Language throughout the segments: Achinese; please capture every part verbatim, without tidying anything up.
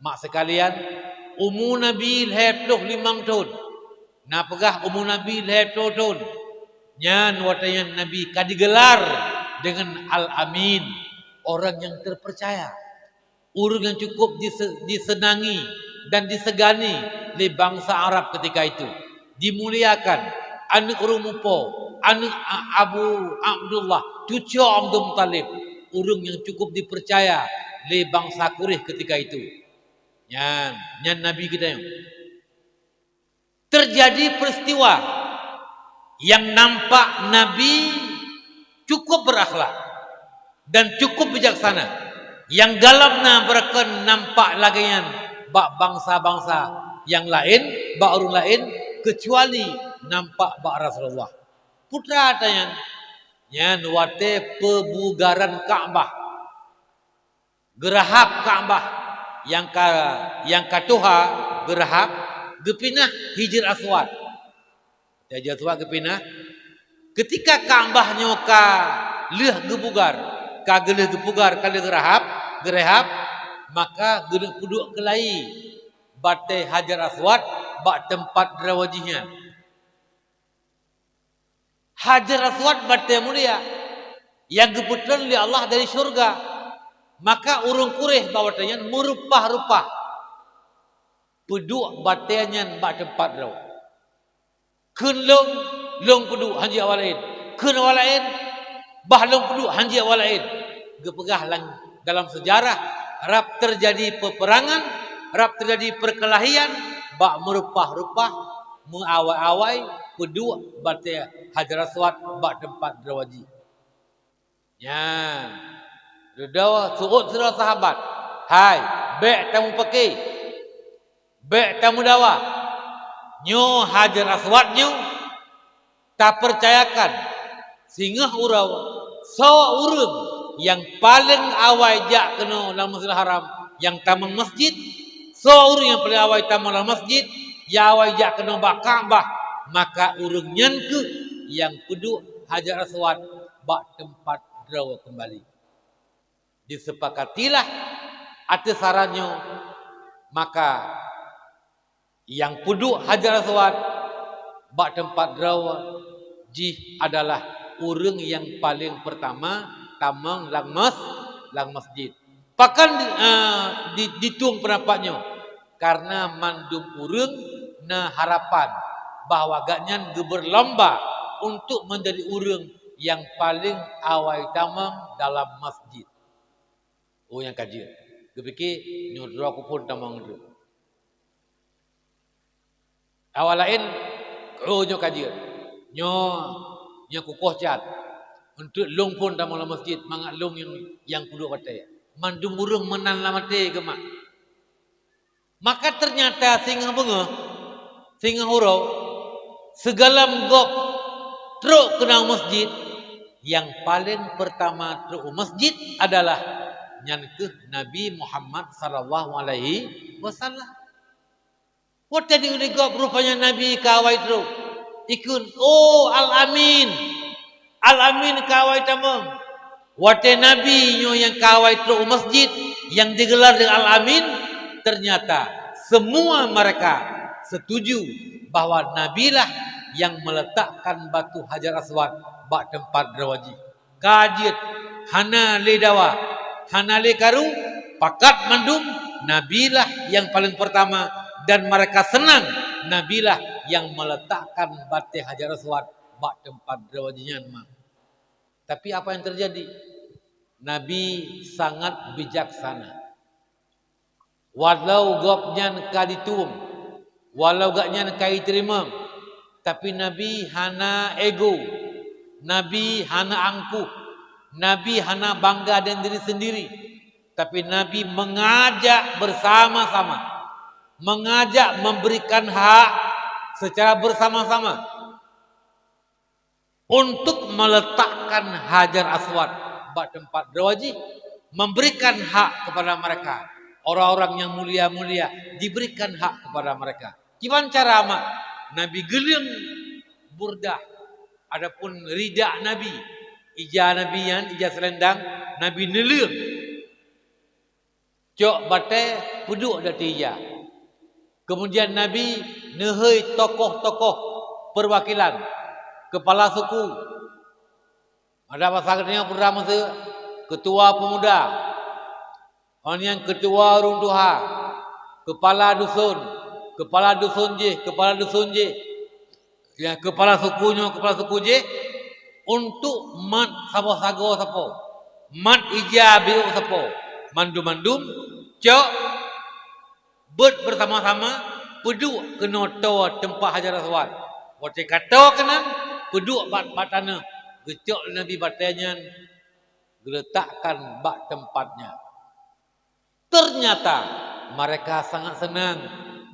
Mak sekalian, umu Nabi lhée ploh limong thon. Na peugah umu Nabi lhée ploh thon. Nyan watée nyan Nabi ka digelar deungon Al-Amin, orang yang terpercaya. Ureuëng nyang cukup dise-, diseunangi dan disegani lé bansa Arab ketika itu. Dimuliakan, aneuëk ureuëng mupo, aneuëk A-, Abu Abdullah, cucoe Abdul Muthalib, ureuëng nyang cukup dipercaya lé bansa Quraisy ketika itu. Nyan, nyan Nabi geutanyoe. Terjadi peristiwa yang nampak Nabi cukup berakhlak dan cukup bijaksana, nyang galom na beurakan nampak lagée nyan bak bansa-bansa nyang laén, bak ureuëng laén, keucuali nampak bak Rasulullah. Peue teuma nyan, nyan watée peubugaran Ka'bah. Geurahab Ka'bah nyang ka, nyang ka tuha geurahab, geupinah Hajar Aswad. Hajar Aswad geupinah. Keutika Ka'bah nyoe ka lheueh geubugar, ka geulheueh geupugar, ka lheueh geurahab, geurehab, maka geuneuk peuduek keulayi batée Hajar Aswad bak teumpat droe jih nyan. Hajar Aswad batée mulia nyang geupeutreun lé Allah dari syeuruga. Maka ureuëng Quraisy bak watée nyan meurupah-rupah peuduek batée nyan bak teumpat droe. Kheun lôn, lôn peuduek, hana jeuet awak laén. Kheun awak laén, bah lôn peuduek, hana jeuet awak laén. Geupeugah lam, dalam seujarah, rab teujadi peupeurangan, rab teujadi peurkeulahian, bak meurupah-rupah, meuawai-awai peuduek batée Hajar Aswad bak teumpat droe jih. Nyan, dudoe seuôt sidroe sahabat, "Hai, bék tameupaké, bék tameudawa. Nyoe Hajar Aswad nyoe tapeucayakan singoh uroe soe ureuëng nyang paleng awai jak keunoe lam Masjidil Haram, nyang tamong masjid, soe ureuëng nyang paleng awai tamong lam masjid, nyang awai jak keunoe bak Ka'bah, maka ureuëng nyan kheueh nyang peuduek Hajar Aswad bak teumpat droe keumbali." Disepakatilah ateueh saran nyoe, maka nyang peuduek Hajar Aswad bak teumpat droe jih adalah ureuëng nyang paleng peurtama tamong lam mas-, lam masjid. Pakon, eh, di-, ditueng peundapat nyoe? Kareuna mandum ureuëng na harapan bahwa gobnyan geubeurlomba untuk meunjadi ureuëng nyang paleng awai tamong dalam masjid. Oh, nyang ka jeuet. Geupike, "Nyoe droe kuphon tamong ngon droe." Awak laén, "Oh, nyoe ka jeuet. Nyoe, nyoe kukoh cit. Eunteuk lôn phon tamong lam masjid, mangat lôn nyang, nyang peuduek batée." Mandum ureuëng meunan lam até geumat. Maka teunyata singoh beungoh, singoh uroe, sigohlom gob trok keunoe u masjid, nyang paleng peurtama trok u masjid adalah nyan kheueh Nabi Muhammad sallallahu alaihi wasallam. Watée jiôh lé gob rupanya Nabi ka awai trok, ikheun, "Oh, Al-Amin! Al-Amin ka awai tamong!" Watée Nabi nyoe nyang ka awai trok u masjid nyang jigeula deungon Al-Amin, teunyata seumua meureuka seutuju bahwa Nabilah nyang meuletakkan batu Hajar Aswad bak teumpat droe jih. Ka jeuet, hana lé dawa, hana lé karu, pakat mandum, Nabilah nyang paleng peurtama, dan meureuka seunang Nabilah nyang meuletakkan batée Hajar Aswad bak teumpat droe jih nyan, ma. Tapi apa yang terjadi? Nabi sangat bijaksana. Walau gobnyan ka jitueng, walau gobnyan ka jiteurimong, tapi Nabi hana ego, Nabi hana angkuh, Nabi hana bangga dengan diri sendiri, tapi Nabi mengajak bersama-sama, mengajak memberikan hak secara bersama-sama. Untuk meletakkan Hajar Aswad bak teumpat droe jih, memberikan hak kepada mereka. Orang-orang yang mulia-mulia diberikan hak kepada mereka. Kiban cara, ma? Nabi geuleueng burdah, adapun rida Nabi, ija Nabi nyan, ija seulendang, Nabi neuleueng. Cok batée peuduek di ateueh ija. Keumudian Nabi neuhôi tokoh-tokoh peuwakilan, keupala suku. Ada basa geutanyoe peurang meuseu, keutua peumuda, ngon nyang keutua ureuëng tuha, keupala dusun, keupala dusun jih, keupala dusun jih, nyang keupala suku nyoe, keupala suku jih, untuk mat saboh sagoe sapo, mat ija biôk sapo, mandum-mandum cok beuet beusama-sama peuduek keunoe toe teumpat Hajar Aswad. Watée ka toe keunan, peuduek bak, bak tanoh, geucok lé Nabi batée nyan, geuletakkan bak teumpat nyan. Ternyata mereka sangat senang.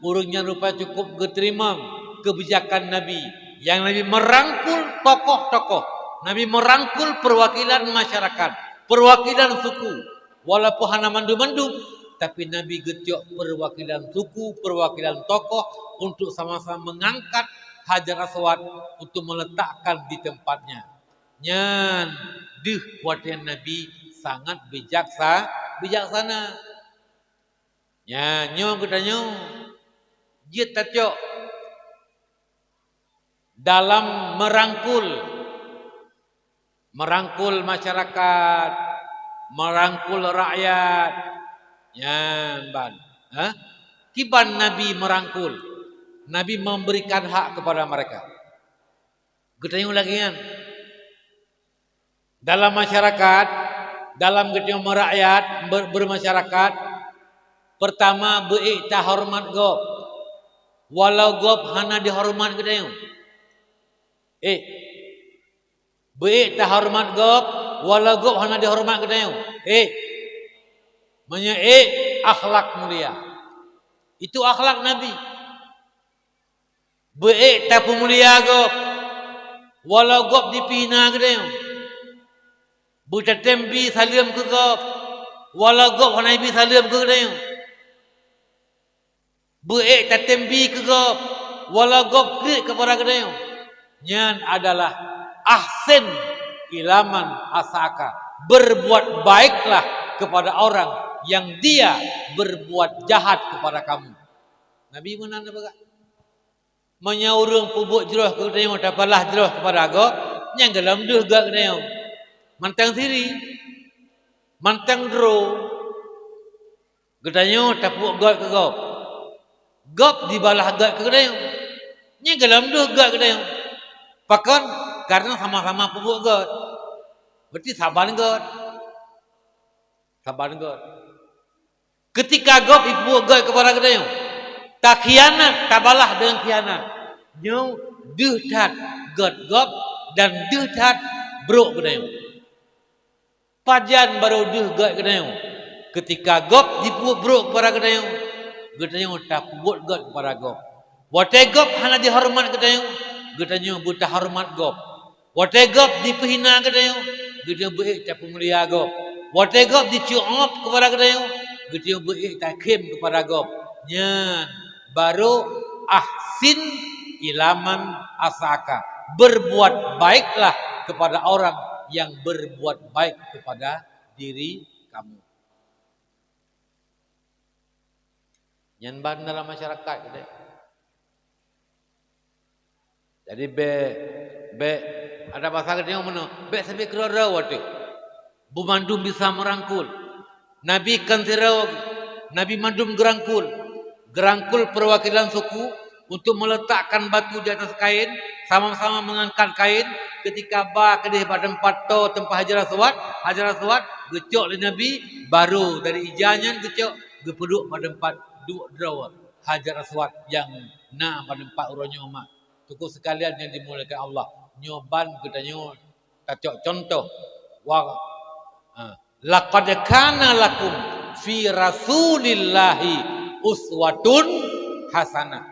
Ureuëng nyan rupanya cukup geuteurimong keubijakan Nabi, nyang Nabi meurangkul tokoh-tokoh, Nabi meurangkul peuwakilan masyarakat, peuwakilan suku. Walaupun hana mandum-mandum, tapi Nabi geucok peuwakilan suku, peuwakilan tokoh untuk sama-sama meungangkat Hajar Aswad untuk meuletakkan di tempatnya. Nyan deuh watée Nabi sangat bijaksa-, bijaksana. Nyan nyoe geutanyoe jeuet tacok dalam meurangkul, meurangkul masyarakat, meurangkul rakyat. Nyan ban, ha? Kiban Nabi meurangkul, Nabi memberikan hak kepada mereka. Geutanyoe lagée nyan. Dalam masyarakat, dalam geutanyoe meurakyat, ber-, bermasyarakat, pertama beu-ék tahoreumat gob, walau gob hana dihoreumat geutanyoe. Ék. Beu-ék tahoreumat gob, walau gob hana dihoreumat geutanyoe. Ék. Meunyoe ék, akhlak mulia. Itu akhlak Nabi. Beu-ék tapeumulia gob, walau gob dipiuna geutanyoe. Beutatem bi saleuem keu gob, walau gob hana bi saleuem keu geutanyoe. Beu-ék tatem bi keu gob, walau gob kriet keupada geutanyoe. Nyan adalah ahsin ilaman asaka. Berbuat baiklah kepada orang yang dia berbuat jahat kepada kamu. Nabi meunan geupeugah. Meunyoe ureuëng peubuet jroh keu geutanyoe, tabalah jroh keupada gob, nyan gohlom deuh gét geutanyoe. Mantong siri, mantong droe, geutanyoe tapeubuet gét keu gob, gob jibalah gét keu geutanyoe, nyan gohlom deuh gét geutanyoe. Pakon? Karena sama-sama peubuet gét. Berarti saban gét. Saban gét. Keutika gob jipeubuet gét keupada geutanyoe, takhianat, tabalah deungon khianat. Nyoe deuh that gét gob dan deuh that brok geutanyoe. Pajan barô deuh gét geutanyoe? Keutika gob jipeubuet brok keupada geutanyoe, geutanyoe tapeubuet gét keupada gob. Watée gob hana jihoreumat geutanyoe, geutanyoe beutahoreumat gob. Watée gob jipeuhina geutanyoe, geutanyoe beu-ék tapeumulia gob. Watée gob jicok keupada geutanyoe, geutanyoe beu-ék takhém keupada gob. Nyan barô ahsin ilaman asaka. Berbuat baiklah kepada orang yang berbuat baik kepada diri kamu. Nyan ban dalam masyarakat geutanyoe. Jadi bék, bék, ada basa geutanyoe meunoe, bék sabe keudroe-droe watée. Beumandum bisa meurangkul. Nabi kan sidroe, Nabi mandum geurangkul. Geurangkul perwakilan suku untuk meletakkan batu di atas kain, sama-sama mengangkat kain, keutika ba keudeh bak teumpat toe teumpat Hajar Aswad, Hajar Aswad geucok lé Nabi, barô dari ija nyan geucok, geupeuduek bak teumpat duek droe Hajar Aswad nyang na bak teumpat uroe nyoe mak. Teungku sekalian nyang dimuliakan Allah, nyoe ban geutanyoe tacok contoh. Wa, ha, "Laqad kana lakum fi Rasulillahi uswatun hasanah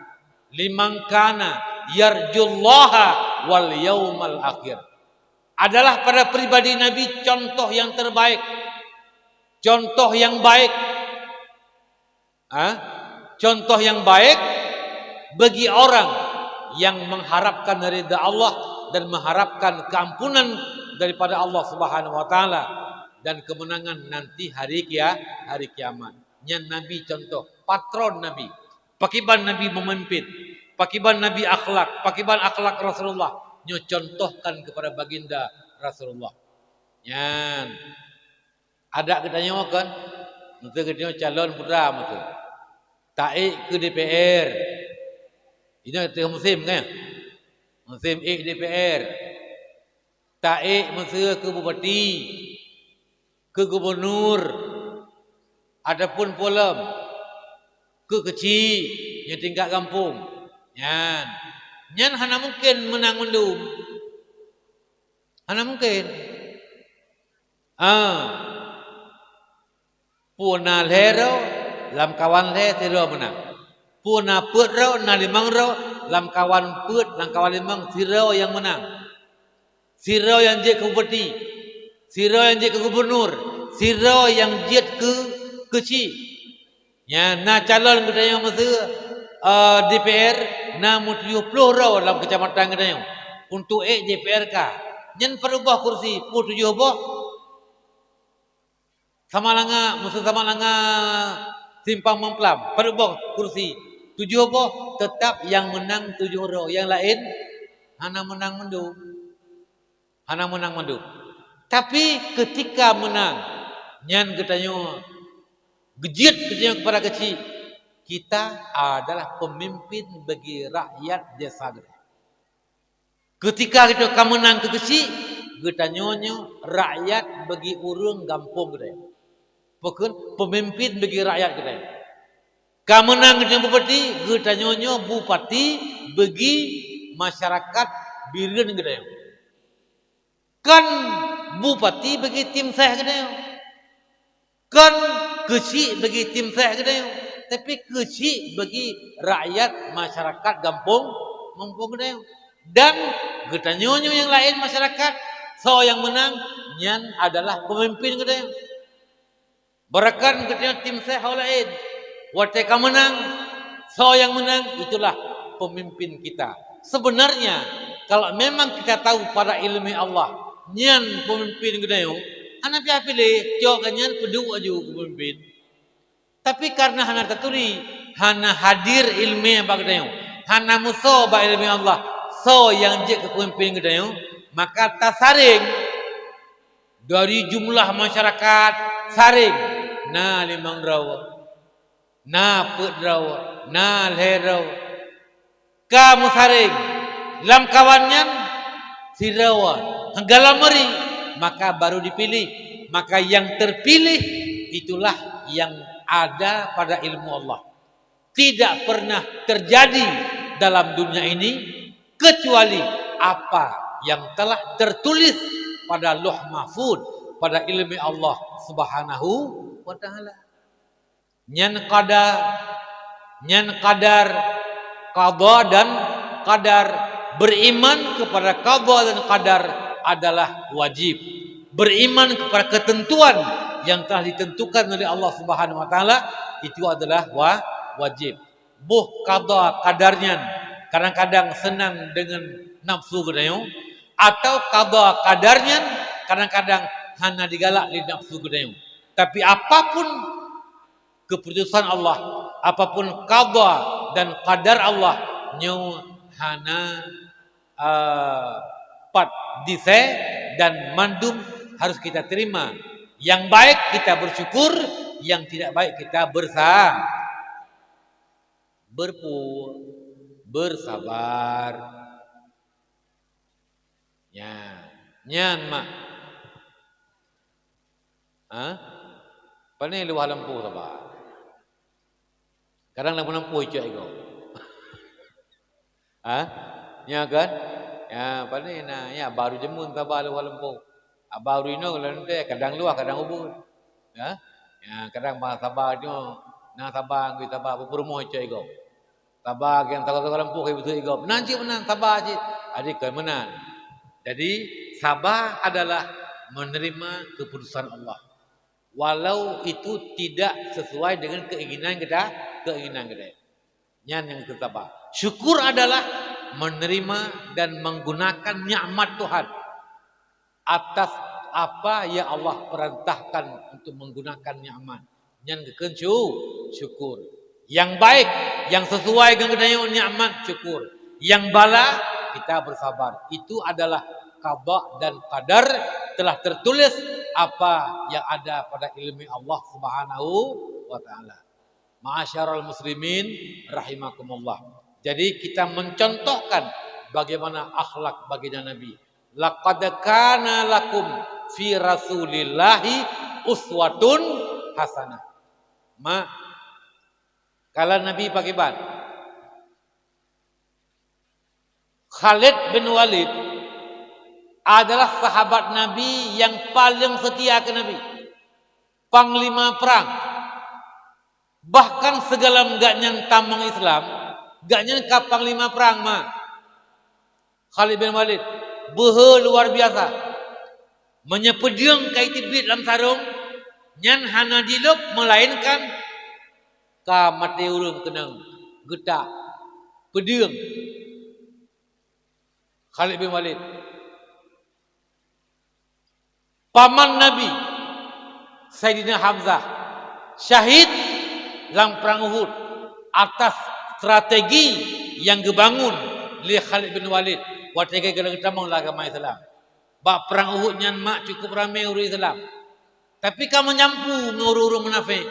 liman kana yarjullaha wal yaumal akhir." Adalah pada pribadi Nabi contoh yang terbaik, contoh yang baik. Ha? Contoh yang baik bagi orang yang mengharapkan ridha Allah dan mengharapkan keampunan daripada Allah Subhanahu wa Taala dan kemenangan nanti hari kia-, hari kiamat. Nyan Nabi contoh, patron Nabi. Pakiban Nabi memimpin, pakiban Nabi akhlak, pakiban akhlak Rasulullah, nyoe contohkan kepada baginda Rasulullah. Nyan. Adak geutanyoe kan, meuseu geutanyoe calon putra meuseu. Taék keu D P R. Inoe teuh musim kan? Musim ék D P R. Taék meuseu keu bupati, keu gubunur, ataupun polom, keu keuchik nyang tingkat gampông. Nyan. Nyan hana mungken meunang mandum. Hana mungken. Ah. Peue na lhée droe, lamkawan lhée sidroe meunang. Peue na peuet droe, na limong droe, lamkawan peuet, lamkawan limong, sidroe nyang meunang. Sidroe nyang jeuet keu bupati, sidroe nyang jeuet keu gubunur, sidroe nyang jeuet keu keuchik. Nyan na calon geutanyoe meuseu, eh, D P R na meutujoh ploh droe lam keucamatan geutanyoe. Untuk ék D P R ka. Nyan padub boh kursi, peutujoh boh. Samalanga, meuseu Samalanga Simpang Mamplam, padub boh kursi, tujoh boh, teutap nyang meunang tujoh droe, nyang laén hana meunang mandum. Hana meunang mandum. Tapi keutika meunang, nyan geutanyoe geujeuet geutanyoe keupada keuchik, kita adalah pemimpin bagi rakyat desa geutanyoe. Keutika geutanyoe ka meunang keu keuchik, geutanyoe nyoe rakyat bagi ureuëng gampông geutanyoe. Pakon pemimpin bagi rakyat geutanyoe. Ka meunang geutanyoe bupati, geutanyoe nyoe bupati bagi masyarakat Bireuen geutanyoe. Kon bupati bagi tim seh geutanyoe. Kon keuchik bagi tim seh geutanyoe, tapi keuchik bagi rakyat masyarakat gampông, gampông geutanyoe. Dan geutanyoe nyoe nyang laén masyarakat, soe nyang meunang, nyan adalah pemimpin geutanyoe. Bahkan geutanyoe tim seh ho laén, watée ka meunang, soe nyang meunang, itulah pemimpin kita. Sebenarnya, kalau memang kita tahu pada ileumé Allah, nyan pemimpin geutanyoe, hana payah piléh, cok nyan peuduek aju keu pemimpin. Tapi karena hana taturi, hana hadir ileumé bak geutanyoe, hana meusoe bak ileumé Allah, soe nyang jeuet keu pemimpin geutanyoe, maka tasaréng. Dari jumlah masyarakat saréng, na limong droe, na peuet droe, na lhée droe. Ka meusaréng, lamkawan nyan sidroe, hanggalam meuri, maka baru dipilih. Maka yang terpilih itulah yang ada pada ilmu Allah. Tidak pernah terjadi dalam dunia ini kecuali apa yang telah tertulis pada Lauh Mahfud, pada ileumé Allah Subhanahu wa Ta'ala. Nyan qada, nyan qadar, qada dan qadar. Beriman kepada qada dan qadar adalah wajib. Beriman kepada ketentuan yang telah ditentukan oleh Allah Subhanahu wa Ta'ala itu adalah wa-, wajib. Boh qada qadar nyan kadang-kadang seunang deungon nafsu geutanyoe, atau qada qadar nyan kadang-kadang hana digalak lé nafsu geutanyoe. Tapi apapun keputusan Allah, apapun qada dan qadar Allah, nyoe hana, eh, pat disé dan mandum harus kita terima. Yang baik kita bersyukur, yang tidak baik kita bersa-, berpu-, bersabar. Nyan, nyan mak. Ha? Pane luwah lampôh saba. Kadang lam lampôh icok ego. Ha? Nya kan? Ya, pane na, ya baru jemun saba luwah lampôh. Aba ureueng inong leuntée kadang luwah kadang ubit. Ya. Ya, kadang bang saba nyoe, na saba ngui saba beupeurumoh icok igop. Saba nyang sagoe-sagoe lampôh ka beutôi igop. Nan cit meunan saba cit. Jadi kon meunan. Jadi saba adalah menerima keputusan Allah. Walau itu tidak sesuai dengan keinginan kita, keinginan kita. Nyan nyang teusaba. Syukur adalah menerima dan menggunakan nikmat Tuhan atas apa yang Allah perintahkan untuk menggunakan nikmat. Nyan geukheun syu-, syukur. Nyang baik, nyang sesuai ngon geutanyoe nikmat, syukur. Nyang bala, kita bersabar. Itu adalah qada dan qadar, telah tertulis apa yang ada pada ilmu Allah Subhanahu wa Ta'ala. Ma'asyiral muslimin rahimakumullah. Jadi, kita mencontohkan bagaimana akhlak baginda Nabi. "Laqad kana lakum fi Rasulillahi uswatun hasanah." Ma, kalon Nabi pakriban? Khalid bin Walid adalah sahabat Nabi nyang paleng seutia keu Nabi, panglima prang. Bahkan sigohlom gobnyan tamong Islam, gobnyan ka panglima prang, ma. Khalid bin Walid, beuhe luar biasa. Meunyoe peudeueng ka jiteubiet lam sarong, nyan hana jilôb, meulainkan ka maté ureuëng keunong geutak peudeueng. Khalid bin Walid. Paman Nabi, Saidina Hamzah, syahid lam Prang Uhud atas strategi nyang geubangun lé Khalid bin Walid watée geutamong lam agama Islam. Bak Prang Uhud nyan mak cukup ramé ureuëng Islam, tapi ka meujampu ngon ureuëng-ureuëng munafék.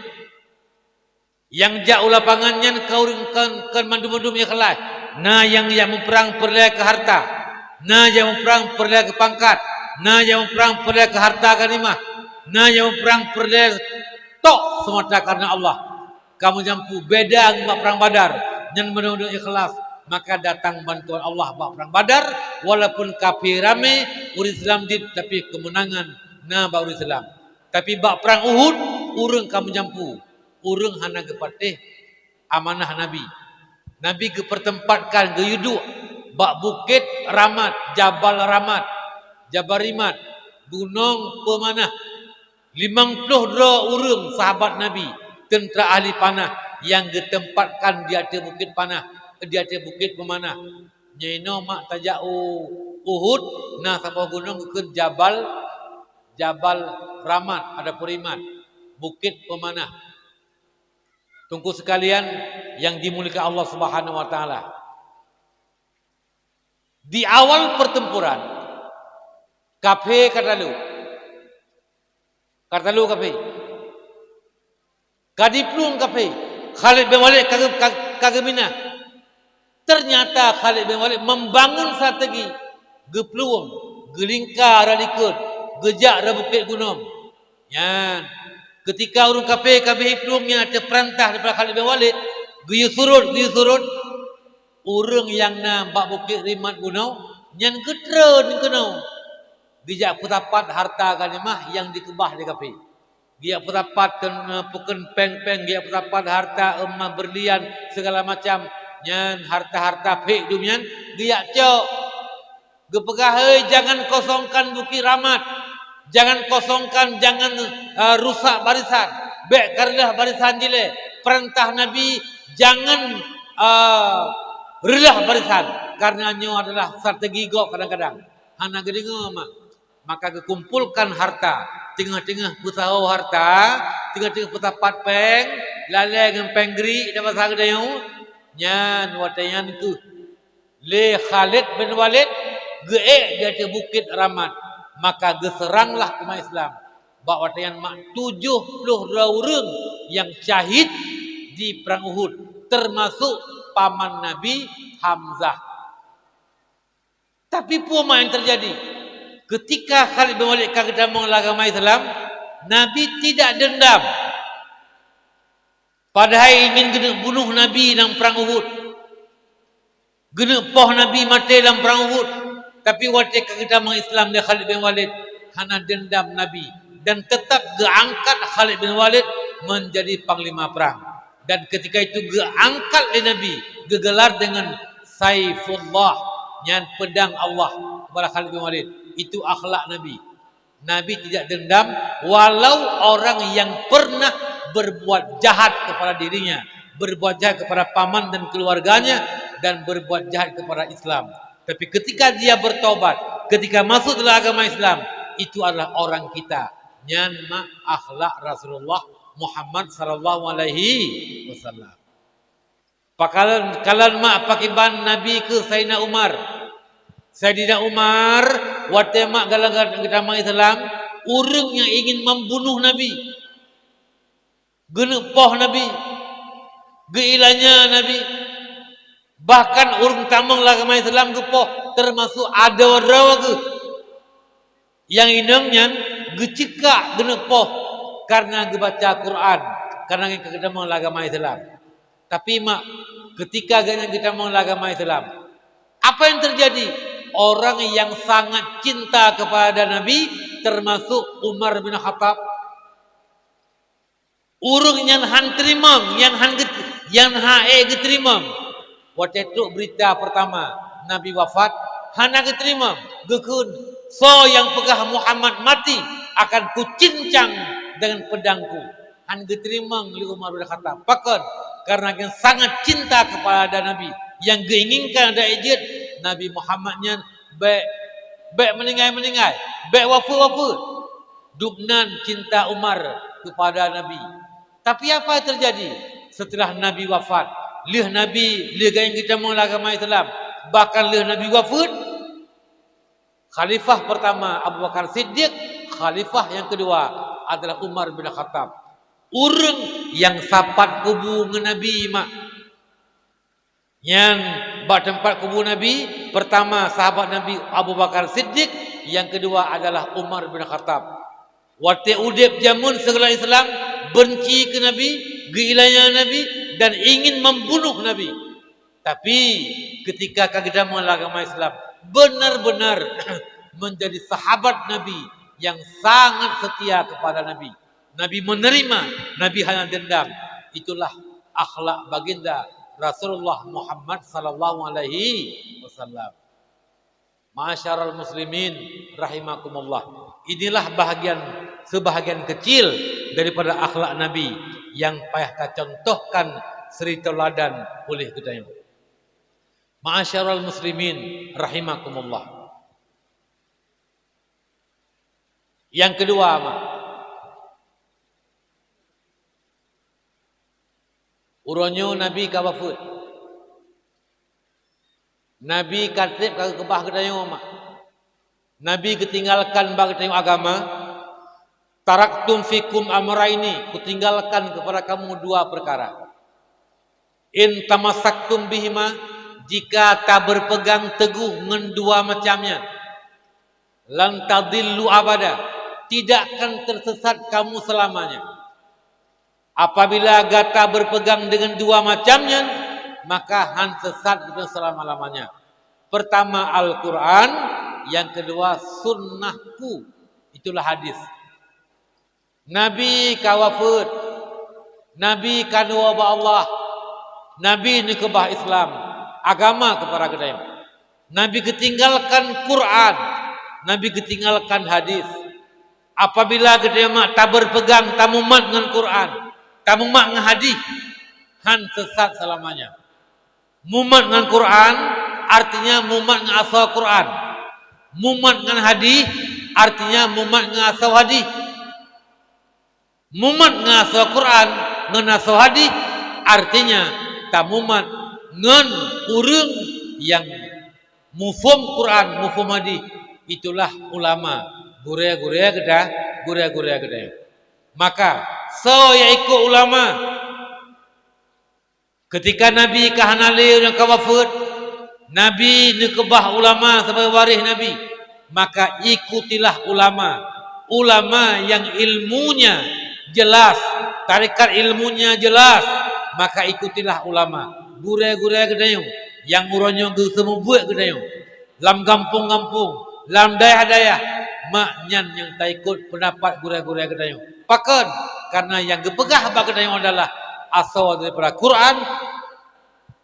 Nyang jak u lapangan nyan ka ureuëng kon, kon mandum-mandum ikhlaih. Na nyang jak muprang peureulée keu hareuta, na nyang muprang peureulée keu pangkat, na nyang muprang peureulée keu hareuta ghanimah, na nyang muprang peureulée tok seumata kareuna Allah. Ka meujampu beda ngon bak Prang Badar, nyan mandum-mandum ikhlaih. Maka datang bantuan Allah bak Prang Badar, walaupun kafé ramé, ureuëng Islam dit, tapi keumeunangan na bak ureuëng Islam. Tapi bak Prang Uhud, ureuëng ka meujampu. Ureuëng hana geupatéh amanah Nabi. Nabi geupeuteumpatkan, geuyue duek bak Bukét Ramat, Jabal Ramat, Jabal Rimat, Gunong Peumanah. Limong ploh droe ureuëng sahabat Nabi, teuntra ahli panah nyang geuteupatkan di ateueh bukét panah, di ateueh Bukét Peumanah. Nyoe inoe mak tajak u Uhud, na saboh gunong geukheun Jabal, Jabal Ramat, ataupun Rimat, Bukét Peumanah. Teungku sekalian yang dimuliakan Allah Subhanahu wa Taala, di awal pertempuran, kafé ka talo. Ka talo kafé. Ka jiplueng kafé. Khalid bin Walid ka geu-, ka, ka geuminah. Ternyata Khalid bin Walid membangun strategi. Geuplueng, geulingka rot likot, geujak rot bukét gunong. Nyan, keutika ureuëng kafé ka beujipeuleueng nyan ateueh peurintah daripada Khalid bin Walid, geuyue surot, geuyue surot, ureuëng nyang na bak Bukét Rimat bunoe nyan geutreun keunoe. Geujak peusapat hareuta ghanimah nyang dikeubah lé kafé. Geujak peusapat keu, eh, peukon péng-péng, geujak peusapat hareuta emas, beurlian, sigala macam, nyan hareuta-hareuta phek dum nyan geujak cok. Geupeugah, "Hei, jangan kosongkan Bukét Ramat, jangan kosongkan, jangan, eh, rusak barisan, bék kareuleuh barisan jilée. Peurintah Nabi jangan, eh, reuleuh barisan, kareuna nyoe adalah strategi gob kadang-kadang." Hana geudeungoe mak. Maka geukumpolkan hareuta, teungoh-teungoh peusaho hareuta, teungoh-teungoh peusapat péng, lalée ngon péng grik dan basa geudayu, nyan watée nyan keuh lé Khalid bin Walid geuék di ateueh Bukét Ramat, maka geuseuranglah umat Islam. Bak watée nyan mak tujoh ploh droe ureuëng nyang syahid di Prang Uhud, teumasok paman Nabi Hamzah. Tapi peue mak nyang teujadi? Keutika Khalid bin Walid ka geutamong lam agama Islam, Nabi tidak dendam. Padahai ingin geuneuk bunoh Nabi lam Prang Uhud. Geuneuk poh Nabi maté lam Prang Uhud. Tapi watée ka geutamong Islam lé Khalid bin Walid, hana dendam Nabi dan tetap geuangkat Khalid bin Walid menjadi panglima perang. Dan ketika itu geuangkat lé Nabi, geugelar dengan Saifullah, nyan pedang Allah, kepada Khalid bin Walid. Itu akhlak Nabi. Nabi tidak dendam, walau orang yang pernah berbuat jahat kepada dirinya, berbuat jahat kepada paman dan keluarganya, dan berbuat jahat kepada Islam. Tapi ketika dia bertobat, ketika masuk dalam agama Islam, itu adalah orang kita. Nyan mak akhlak Rasulullah Muhammad sallallahu alaihi wasallam. Pakalon, kalon mak pakiban Nabi keu Saidina Umar. Saidina Umar, watée mak galak geutamong Islam, ureuëng nyang ingin membunuh Nabi, geuneuk poh Nabi, geuilanya Nabi. Bahkan ureuëng tamong lam agama Islam geupoh, teumasuk adoe droe geuh. Nyang inong nyan geucikak geuneuk poh kareuna geubaca Quran, kareuna geutamong lam agama Islam. Tapi mak, ketika geutamong lam agama Islam, apa yang terjadi? Orang yang sangat cinta kepada Nabi, termasuk Umar bin Khattab. Ureuëng nyan hán teurimong, nyan hán geut-, nyan hán ék geuteurimong. Watée trok beurita peurtama Nabi wafat, hana geuteurimong, geukheun, "Soe nyang peugah Muhammad mati, akan kucincang dengan pedangku." Hán geuteurimong lé Umar bin Khattab. Pakon? Karena geuh sangat cinta kepada Nabi. Nyang geuinginkan dan jeuet Nabi Muhammad nyan bék, bék meuninggai-meuninggai, bék wafeuet-wafeuet. Dubnan cinta Umar kepada Nabi. Tapi apa yang terjadi? Setelah Nabi wafat, lheueh Nabi, lheueh geutamong lam agama Islam, bahkan lheueh Nabi wafeuet, khalifah pertama Abu Bakar Siddiq, khalifah yang kedua adalah Umar bin Khattab. Ureuëng nyang sapat kubu ngon Nabi mak. Nyan bak teumpat kubu Nabi, pertama sahabat Nabi Abu Bakar Siddiq, yang kedua adalah Umar bin Khattab. Watée udeb jameun seugala Islam, benci keu Nabi, geuilanya Nabi, dan ingin membunuh Nabi. Tapi ketika ka geutamong lam agama Islam, benar-benar menjadi sahabat Nabi yang sangat setia kepada Nabi. Nabi menerima, Nabi hana dendam. Itulah akhlak baginda Rasulullah Muhammad sallallahu alaihi wasallam. Ma'asyiral muslimin rahimakumullah. Inilah bahagian, sebahagian kecil daripada akhlak Nabi yang payah tacontohkan suri teuladan oleh geutanyoe. Ma'asyiral muslimin rahimakumullah. Yang kedua, mak, uroe nyoe Nabi ka wafeuet. Nabi ka treb ka geukeubah geutanyoe, mak. Nabi geutinggalkan bak geutanyoe agama, "Taraktum fikum amraini, kutinggalkan kepada kamu dua perkara. In tamassaktum bihima, jika tabeureupegang teugoh ngon dua macam nyan, lan tadillu abada, tidak akan tersesat kamu selamanya." Apabila gata berpegang dengan dua macam nyan, maka han sesat gata selama-lamanya. Pertama Al-Quran, yang kedua sunnahku. Itulah hadis. Nabi ka wafeuet, Nabi ka neuwoe bak Allah, Nabi neukeubah Islam, agama keupada geutanyoe. Nabi geutinggalkan Quran, Nabi geutinggalkan hadis. Apabila geutanyoe mak tabeureupegang, tamumat ngon Quran, tamumat ngon hadis, han sesat selamanya. Mumat ngon Quran artinya mumat ngon asoe Quran. Mumat ngon hadis artinya mumat ngon asoe hadis. Mumat ngon asoe Quran ngon asoe hadis artinya tamumat ngon ureuëng nyang muphom Quran, muphom hadis. Itulah ulama, gurée-gurée geuda-, gurée-gurée geuda. Maka soe nyang ikot ulama, ketika Nabi ka hana lé nyang ka wafeuet, Nabi neukeubah ulama sabe waréh Nabi, maka ikutilah ulama. Ulama yang ilmunya jelas, tarekat ilmunya jelas, maka ikutilah ulama. Gurée-gurée geutanyoe nyang uroe nyoe geuseumeubeuet geutanyoe lam gampông-gampông, lam dayah-dayah, mak nyan nyang taikot peundapat gurée-gurée geutanyoe. Pakon? Karena nyang geupeugah bak geutanyoe adalah asoe daripada Quran,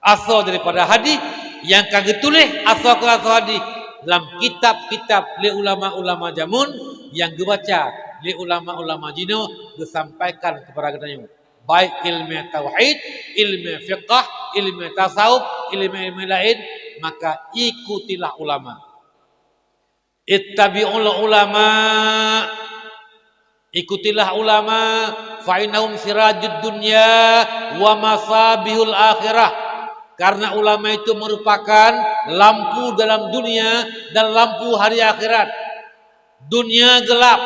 asoe daripada hadis, nyang ka geutuléh asoe keu asoe hadis lam kitab-kitab lé ulama-ulama jameun nyang geubaca lé ulama-ulama jinoe geusampaikan keupada geutanyoe. Baik ilmu tauhid, ilmu fiqah, ilmu tasawuf, ilmu-ilmu laén, maka ikutilah ulama. Ittabi'ul ulama, ikutilah ulama, "Fa innahum sirajud dunya wa masabihul akhirah." Karena ulama itu merupakan lampu dalam dunia dan lampu hari akhirat. Dunia gelap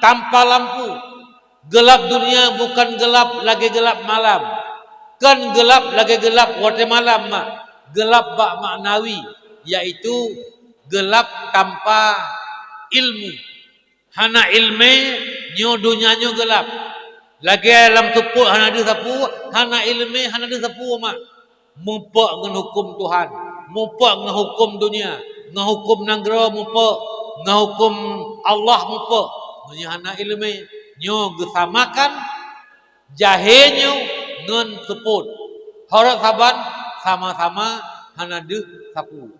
tanpa lampu. Gelap dunia bukan gelap lagée gelap malam. Kon gelap lagée gelap watée malam, mak. Gelap bak maknawi, yaitu gelap tanpa ilmu. Hana iéleumé, nyoe donya nyoe geulap. Lagée lam seupôt hana deuh sapeue, hana iéleumé hana deuh sapeue mak. Muphom ngon huköm Tuhan, muphom ngon huköm donya, ngon huköm nanggroe muphom, ngon huköm Allah muphom. Meunyoe hana iéleumé, nyoe geusamakan jahé nyoe ngon seupôt. Horot saban sama-sama hana deuh sapeue.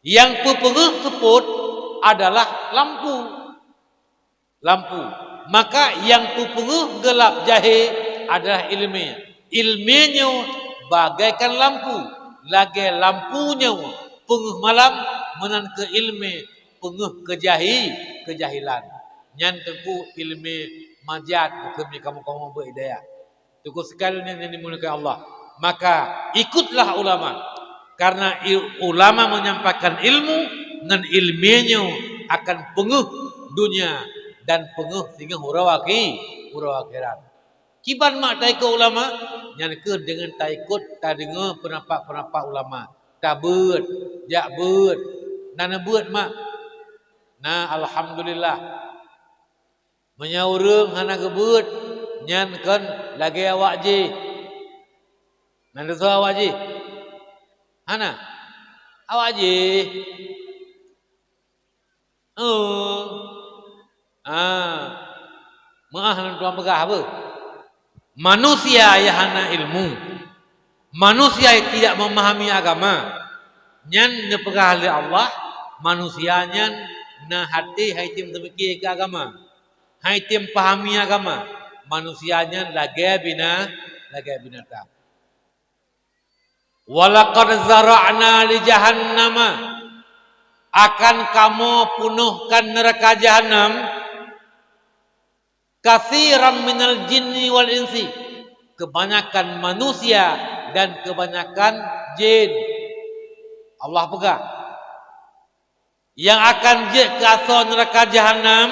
Nyang peupeungeuh seupôt adalah lampu. Lampu. Maka nyang peupeungeuh geulap jahé adalah iéleumé. Iéleumé nyoe bagaikan lampu. Lagée lampu nyoe peungeuh malam, meunan keu iéleumé peungeuh keujahi-, keujahilan. Nyan teungku iéleumé majiat, bukon kamoe-kamoe beu hidayah. Teungku sekalian nyang dimuliakan Allah, maka ikutlah ulama, karena i-, ulama menyampaikan ilmu, ngon iéleumé nyoe akan peungeuh dunia dan peungeuh singoh uroe akhi-, uroe akhirat. Kiban mak taikot ulama, nyan keuh deungon taikot tadeungoe peundapat-peundapat ulama, tabeuet, jak beuet, na neubeuet mak. Na alhamdulillah. Meunyoe ureuëng hana geubeuet, nyan kon lagée awak jih. Na neusoe awak jih? Hana. Awak jih. Oh. Ah. Meuah lôn tuan peugah apa? Manusia nyang hana ilmu, manusia nyang tidak memahami agama, nyan neupeugah lé Allah, manusia nyan na até hai tém teumikir keu agama, hai tém pahami agama, manusia nyan lagée bina-, lagée binatang. "Walaqad zara'na li jahannama," akan kamoe peunohkan neuraka jahanam, "katsiran minal jinni wal insi," kebanyakan manusia dan kebanyakan jin. Allah peugah, nyang akan jeuet keu asoe neuraka jahanam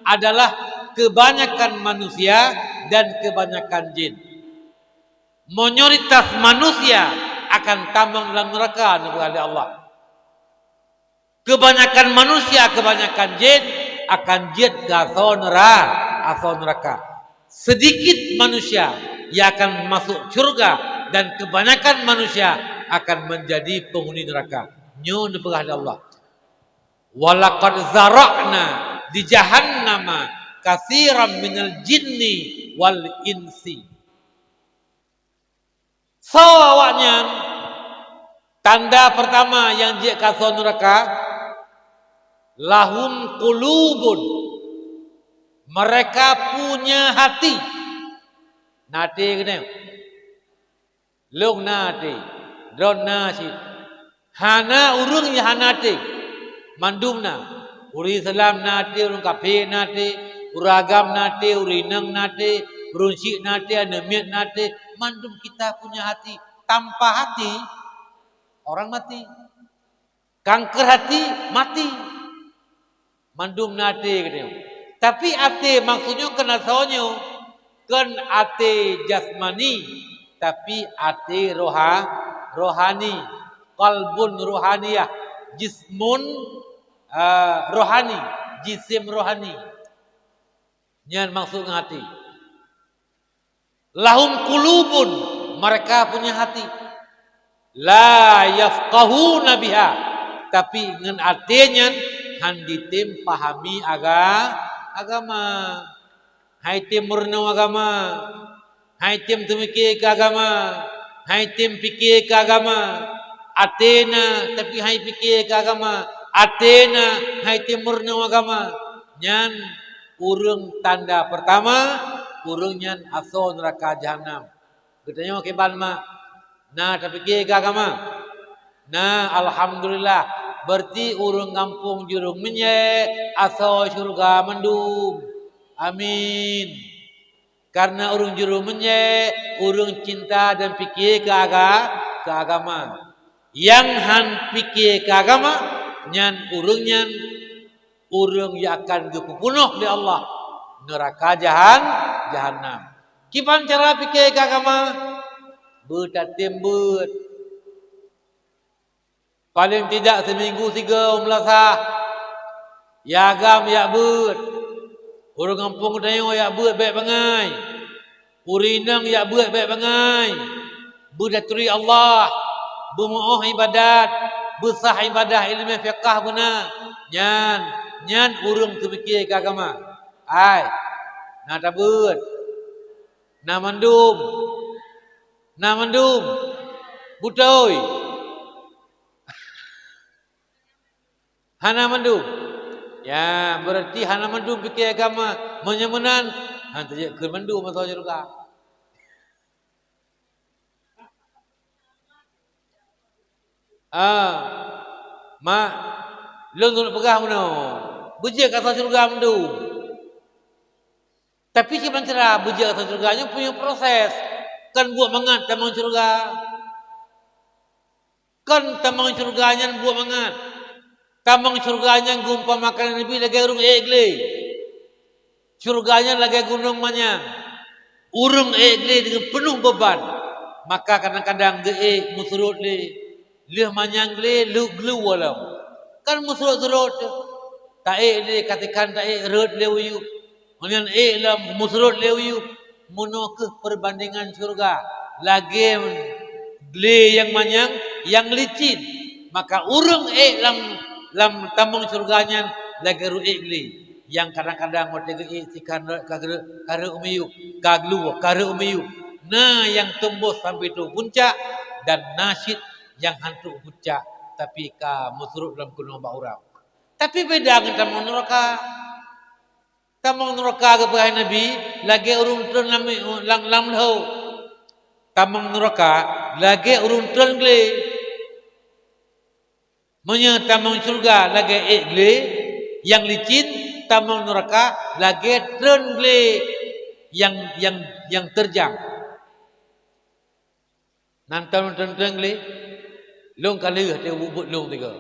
adalah kebanyakan manusia dan kebanyakan jin. Mayoritas manusia akan tamong lam neuraka, neupeugah lé Allah. Kebanyakan manusia, kebanyakan jin akan jeuet keu asoe neura-, asoe neuraka. Sedikit manusia yang akan masuk syurga dan kebanyakan manusia akan menjadi penghuni neraka. Nyoe neupeugah lé Allah. "Walaqad zara'na li jahannama katsiran minal jinni wal insi." Soe awaknyan? Tanda pertama nyang jeuet keu asoe neuraka, "Lahum qulubun," mereka punya hati. Na até keunoe? Lôn na até, droen na cit. Hana ureuëng nyang hana até. Mandum na. Ureuëng Islam na até, ureuëng kafé na até, ureuëng agam na até, ureuëng inong na até, ureuëng syik na até, aneuk miet na até. Mandum kita punya hati. Tanpa hati, orang mati. Kanker hati, mati. Mandum na até geutanyoe. Tapi até maksud nyoe kon asoe nyoe, kon até jasmani, tapi até roha-, rohani. Qalbun rohaniyah, jismun, ah, rohani, jisim rohani. Nyan maksud ngon até. "Lahum qulubun," mereka punya hati. "La yafqahuna biha," tapi ngon até nyan hán jitem pahami aga-, agama. Hán jitem meurunoe agama. Hán jitem teumike keu agama. Hán jitem pike keu agama. Até na, tapi hán jipike keu agama. Até na, hán jitem meurunoe agama. Nyan ureuëng tanda peurtama, ureuëng nyan asoe neuraka jahanam. Geutanyoe kiban mak, na tapike keu agama? Na, alhamdulillah. Berarti ureuëng gampông Jurông Meunye asoe syeuruga mandum. Amin. Karena ureuëng jureumeun nyan ureuëng cinta dan pike keu aga-, keu agama. Nyang han pike keu agama, nyan ureuëng nyan, ureuëng nyang akan geupeupunoh lé Allah neuraka jahan-, jahannam. Kiban cara pike keu agama? Beutatem beuet. Paleng tidak seuminggu sigoe u meulasah. Nyang agam jak beuet. Ureuëng gampông tanyoe jak beuet bék bangai. Ureuëng inong jak beuet bék bangai. Beutaturi Allah, beumeuoh iébadat, beusah iébadat iéleumé fiqah beuna. Nyan, nyan ureuëng teumike keu agama. Hai, na tabeuet. Na mandum. Na mandum. Beutôi. Hana mandum. Ya, berarti hana mandum pike agama. Meunyoe meunan, han teujak keu mandum atau syurga. Ah, mak, lôn keuneuk peugah meunoe, beujeuet keu syeuruga mandum. Tapi kiban cara beujeuet keu syeuruga nyoe punya proses. Kon buet mangat tamong syeuruga. Kon tamong syeuruga nyan buet mangat. Tamong syeuruga nyan geuumpamakan Nabi lagée ureuëng ék glé. Syeuruga nyan lagée gunong manyang. Ureuëng ék glé deungon peunoh beuban, maka kadang-kadang geuék meusurot lé, lheueh manyang glé lheueh glue lom. Kan meusurot-surot teuh. Taék lé, ka teukheun taék rhot lé u yup. Ngon nyan ék lom meusurot lé u yup. Meunoe kheueh peurbandengan syeuruga. Lagée glé nyang manyang, nyang licin, maka ureuëng ék lam, lam tamong syeuruga nyan lagée ureuëng ék glé. Nyang kadang-kadang watée geuék sikhan rhot ka rhot, ka rhot u miyup, ka glue, ka rhot u miyup. Na nyang teumbôh sampoe trok puncak, dan na cit nyang han trok puncak, tapi ka meusurot lam keunoe bak uram. Tapi beda ngon tamong nuraka. Tamong nuraka geupeugah Nabi lagée ureuëng treun lam, lam, lam lhô. Tamong nuraka lagée ureuëng treun glé. Meunyoe tamong syeuruga lagée ék glé nyang licin, tamong nuraka lagée treun glé nyang, nyang, nyang teurjang. Nan treun-treun glé, lôn ka lheueh teuh buet lôn tiga.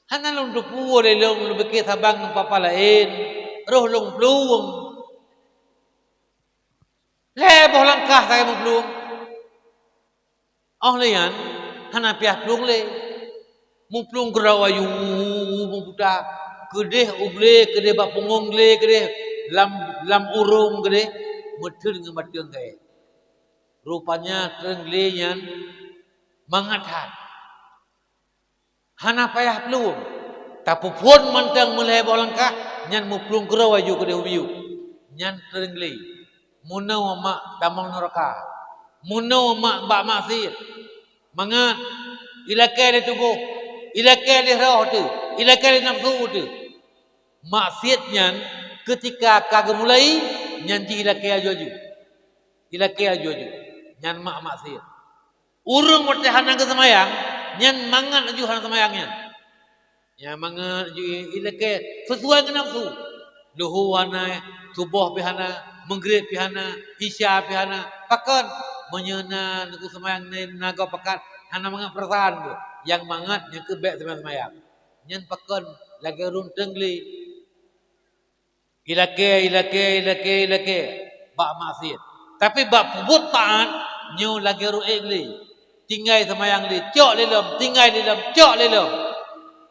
Hana lôn teupeue lé lôn, lôn beuke saban ngon papa laén, roh lôn plueng. Lhée boh langkah sagai meuplueng. Óh lheueh nyan hana piah plueng lé. Meuplueng keudroe aju meuputa, keudeh u glé, keudeh bak pungong glé, keudeh lam, lam ureuëng keudeh, meutheun ngon bateueng gaéh. Rupanya treun glé nyan mangat that. Hana payah plueng. Tapeuphon mantong meulhée boh langkah, nyan meuplueng keudroe aju keudeh u miyup. Nyan treun glé. Meunoe mak tamong nuraka. Meunoe mak bak maksiet. Mangat ilakée lé tuboh, ilakée lé roh teuh, ilakée lé nafeusu teuh. Maksiet nyan keutika ka geumulai, nyan jih ilakée aju-aju. Ilakée aju-aju. Nyan mak maksiet. Ureuëng watée hana geuseumayang, nyan mangat laju hana seumayang nyan. Nyan mangat laju ilakée sisuai ngon nafeusu. Luho hana, suboh pih hana, meugreb pih hana, isya pih hana. Pakon? Meunyoe na neuguseumayang na gob pakat, hana mangat peurasaan geuh. Nyang mangat nyan keuh bék seumayang-seumayang. Nyan pakon? Lagée ureuëng treun glé. Ilakée, ilakée, ilakée, ilakée bak maksiet. Tapi bak peubuet taát, nyoe lagée ureuëng ék glé. Tinggai seumayang lé, cok lé lom, tinggai lé lom, cok lé lom.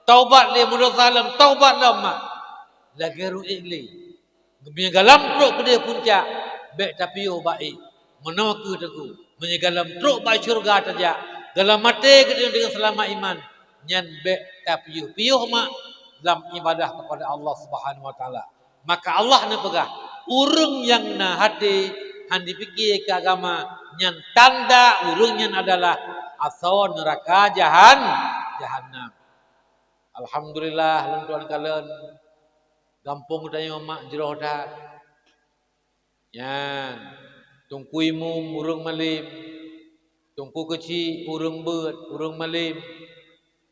Taubat lé, meudesya lom, taubat lom mak. Lagée ureuëng ék glé. Meunyoe gohlom trok keudeh puncak, bék tapiôh bak ék. Meunoe kheueh teungku, meunyoe gohlom trok bak syeuruga tajak, gohlom maté geutanyoe deungon seulamat iman, nyan bék tapiôh-piôh mak lam iébadah keupada Allah Subhanahu wa Taala. Maka Allah neupeugah, ureuëng nyang na até han jipike keu agama, nyan tanda ureuëng nyan adalah asoe neuraka jahan-, jahannam. Alhamdulillah, lôn tuan kalon, gampông tanyoe mak jroh that. Nyan, Teungku Imum ureuëng malém, Teungku Keuchik ureuëng beuet, ureuëng malém.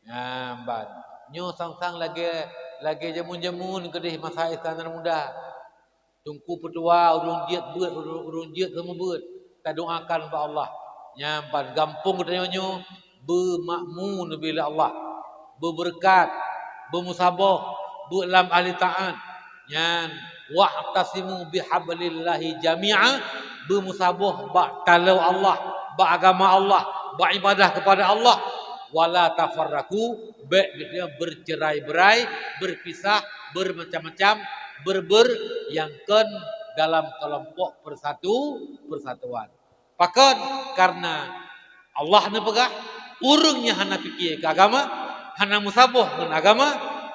Nyan ban. Nyoe sang-sang lagée, lagée jameun-jameun keudeh masa Ihsan Anak Muda. Teungku peutua, ureuëng jeuet beuet, ureuëng, ureuëng jeuet seumeubeuet. Tadoakan bak Allah. Nyan ban gampông geutanyoe nyoe beumakmu neubi lé Allah. Beubeureukat, beumusaboh, beuet lam ahli taat. Nyan, "Wa'tasimu bihablillahi jami'a", beumusaboh bak taloe Allah, bak agama Allah, bak ibadah kepada Allah. "Wa la tafarraqu", bék geutanyoe bercerai-berai, berpisah, bermacam-macam, berber, nyang kon dalam kelompok persatu, persatuan. Pakon? Karena Allah neupeugah, ureuëng nyang hana pike keu agama, hana meusaboh ngon agama,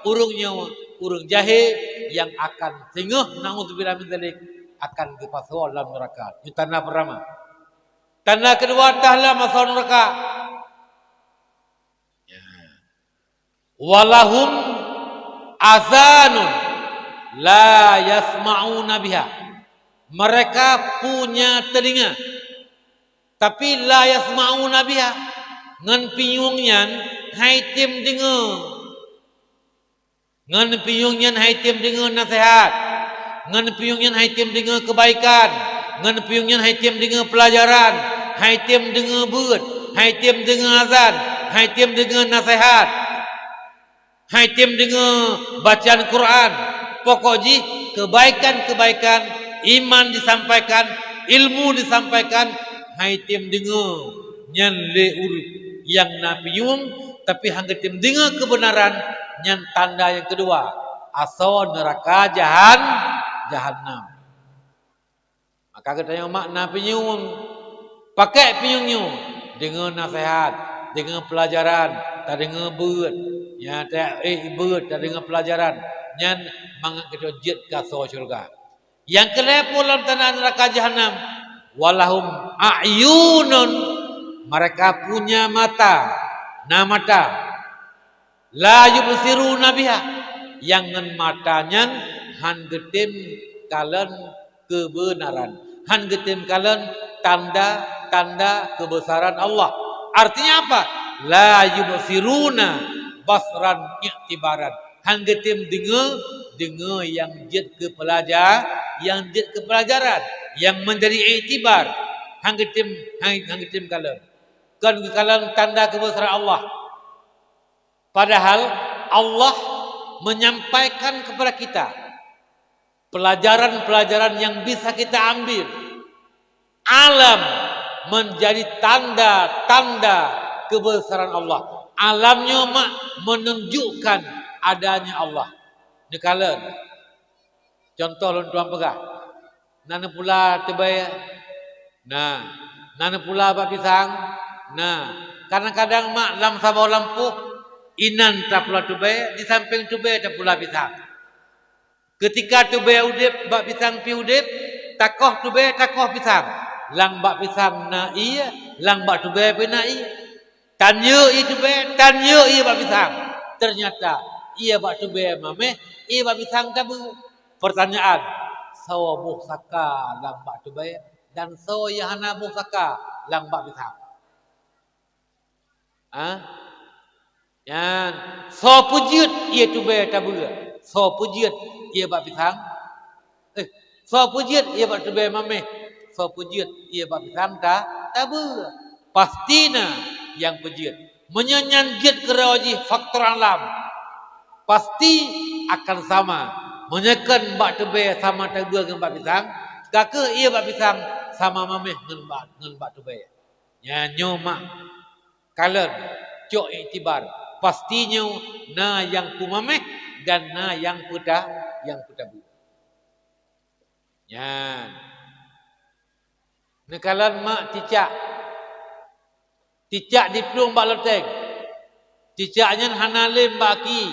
ureuëng nyoe ureuëng jahé nyang akan singoh, naudzubillah min dzalik, akan geupasoe lam neuraka. Nyoe tanda peurtama. Tanda keudua, tanda masoe neuraka. "Walahum azanun la yasma'una biha." Mereka punya telinga, tapi la yasma'una biha, ngon pinyueng nyan hai tem deungoe. Ngon pinyueng nyan hai tem deungoe naseuhat, ngon pinyueng nyan hai tem deungoe keubaikan, ngon pinyueng nyan hai tem deungoe peulajaran, hai tem deungoe beuet, hai tem deungoe azan, hai tem deungoe naseuhat. Hai tem deungoe bacaan Quran, pokok jih keubaikan-keubaikan, iman disampaikan, ilmu disampaikan, hai tem deungoe nyan lé ureuëng nyang na pinyueng, tapi han geutem deungoe keubeunaran, nyan tanda nyang keudua, asoe neuraka jahan-, jahannam. Maka geutanyoe mak na pinyueng, pakèk pinyueng nyoe, deungoe naseuhat, deungoe peulajaran, tadeungoe beuet, nya ta-, eh, beuet, tadeungoe peulajaran, nyan mangat geutanyoe jeuet keu asoe syeuruga. Nyang keulhèe po lam tanda neuraka jahannam, "Walahum a'yunun", mereka punya mata, na mata. "La yubsiruna biha", nyang ngon mata nyan han geutem kalon keubeunaran, han geutem kalon tanda-tanda keubeusaran Allah. Artinya apa? "La yubsiruna basran i'tibaran", han geutem deungoe, deungoe nyang jeuet keu peulaja-, nyang jeuet keu peulajaran, nyang meunjadi iktibar, han geutem, han, han geutem kalon. Kon geukalon tanda keubeusaran Allah. Padahal Allah menyampaikan kepada kita pelajaran-pelajaran yang bisa kita ambil. Alam menjadi tanda-tanda kebesaran Allah. Alam nyoe mak menunjukkan adanya Allah. Neukalon. Contoh lôn tuan peugah, na neupula teubèe? Na. Na neupula bak pisang? Na. Kadang-kadang mak lam saboh lampôh inan tapula teubèe, di sampéng teubèe tapula pisang. Keutika teubèe udép, bak pisang pih udép, takoh teubèe, takoh pisang. Lam bak pisang na ié, lam bak teubèe pih na ié. Tanyeu ié teubèe, tanyeu ié bak pisang. Ternyata ié bak teubèe maméh, ié bak pisang tabeue. Pertanyaan, soe boh saka lam bak teubèe dan soe nyang hana boh saka lam bak pisang? Ha? Nyan, soe peujeuet ié teubèe tabeue? Soe peujeuet ié bak pisang? Eh, soe peujeuet ié bak teubèe maméh? Soe peujeuet ié bak pisang ta-, tabeue? Pasti na nyang peujeuet. Meunyoe nyan jeuet keudroe jih faktor alam, pasti akan sama. Meunyoe kon bak teubèe sama tabeue ngon bak pisang, ka kheueh ié bak pisang sama maméh ngon bak, ngon bak teubèe. Nyan nyoe mak kalon, cok iktibar. Pasti nyoe na nyang peumaméh dan na nyang peuta-, nyang peutabeue. Nyan. Neukalon mak cicak. Cicak diplueng bak loteng. Cicak nyan hana lém bak aki.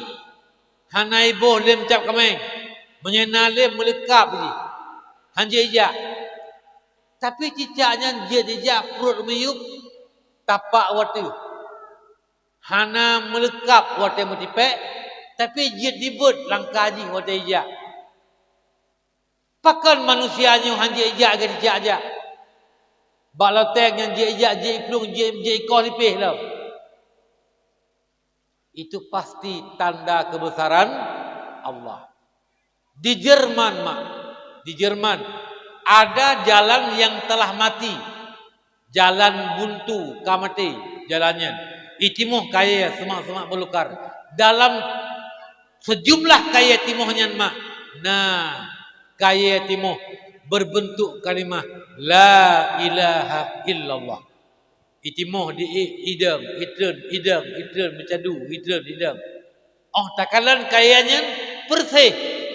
Hana iboh lém cap kaméng. Meunyoe na lém meuleukab jih. Han jeuet ijak. Tapi cicak nyan jeuet ijak pruet miyueb tapak watèe. Hana meuleukab watèe meutipèk, tapi jeuet dibeuet langkah jih watèe ijak. Pakon manusia nyoe han jeuet ijak geurijak jak? Bak loteng nyang jeuet ijak jeuet iplueng jeuet, jeuet ikoh lipéh lom. Itu pasti tanda kebesaran Allah. Di Jerman mak, Di Jerman, ada jalan yang telah mati. Jalan buntu ka maté jalan nyan. Itimoh kayèe seumak-seumak beulukar. Dalam sejumlah kayèe timoh nyan mak, na kayèe timoh berbentuk kalimah la ilaha illallah. Itimoh di i-, idong, itreun, idong, itreun meucadu, itreun, idong. Óh takalon kayèe nyan perséh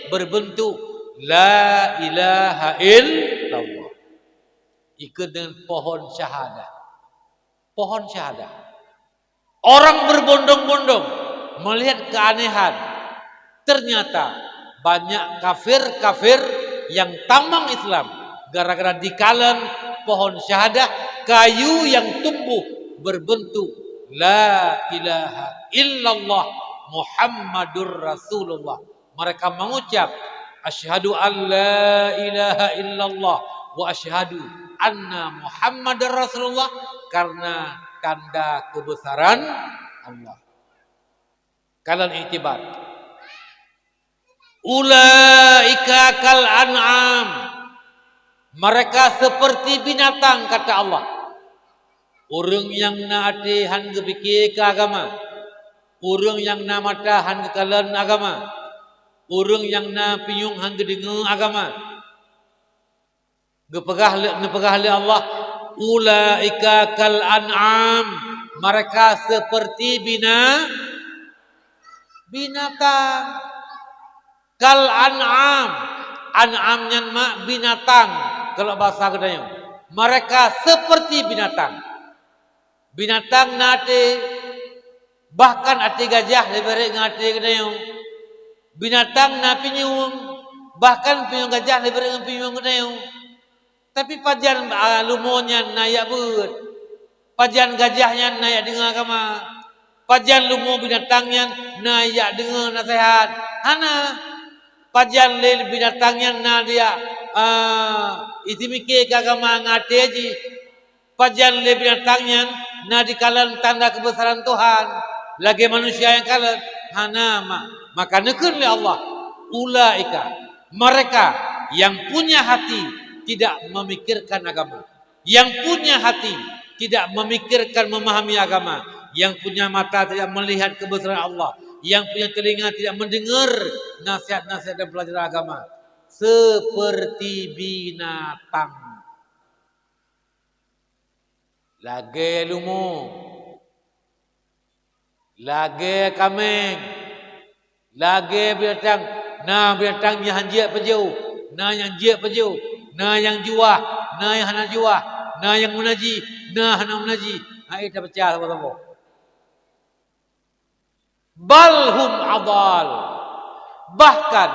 berbentuk la ilaha illallah. Ikheun deungon pohon syahadah. Pohon syahadah. Orang berbondong-bondong melihat keanehan. Ternyata banyak kafir-kafir yang tamong Islam gara-gara dikalon pohon syahadah, kayu yang tumbuh berbentuk la ilaha illallah Muhammadur Rasulullah. Mereka mengucap, "Asyhadu an la ilaha illallah wa asyhadu anna Muhammadar Rasulullah," karena tanda kebesaran Allah. Kalon iktibar. "Ulaika kal an'am." Mereka seperti binatang, kata Allah. Ureuëng nyang na até hán geupike keu agama. Ureuëng nyang na mata hán geukalon agama. Ureuëng nyang na pinyueng hán geudeungoe agama. Geupeugah lé, neupeugah lé Allah, "Ulaika kal an'am." Mereka seperti bina-, binatang. Kal an'am. An'am nyan mak binatang, kalau bahasa geutanyoe. Mereka seperti binatang. Binatang na até, bahkan até gajah leubeh rhot ngon até geutanyoe. Binatang na pinyueng, bahkan pinyueng gajah leubeh rhot ngon pinyueng geutanyoe. Tapi pajan, a, leumo nyan na jak beuet? Pajan gajah nyan na jak deungoe agama? Pajan leumo binatang nyan na jak deungoe naseuhat? Hana. Pajan lé binatang nyan na jak, a, jiseumiké keu agama ngon até jih? Pajan lé binatang nyan na jikalon tanda keubeusaran Tuhan lagée manusia nyang kalon? Hana, ma-, maka neukheun lé Allah, "Ulaika," mereka yang punya hati tidak memikirkan agama, yang punya hati tidak memikirkan memahami agama, yang punya mata tidak melihat kebesaran Allah, yang punya telinga tidak mendengar nasihat-nasihat dan pelajaran agama, seperti binatang. Lagée leumo, lagée kaméng, lagée binatang. Na binatang nyang han jeuet pajoh, na nyang jeuet pajoh, na nyang juah, na nyang hana juah, na nyang meunajih, na hana meunajih. Hai tapeucah saboh-saboh. Bal hum adal. Bahkan,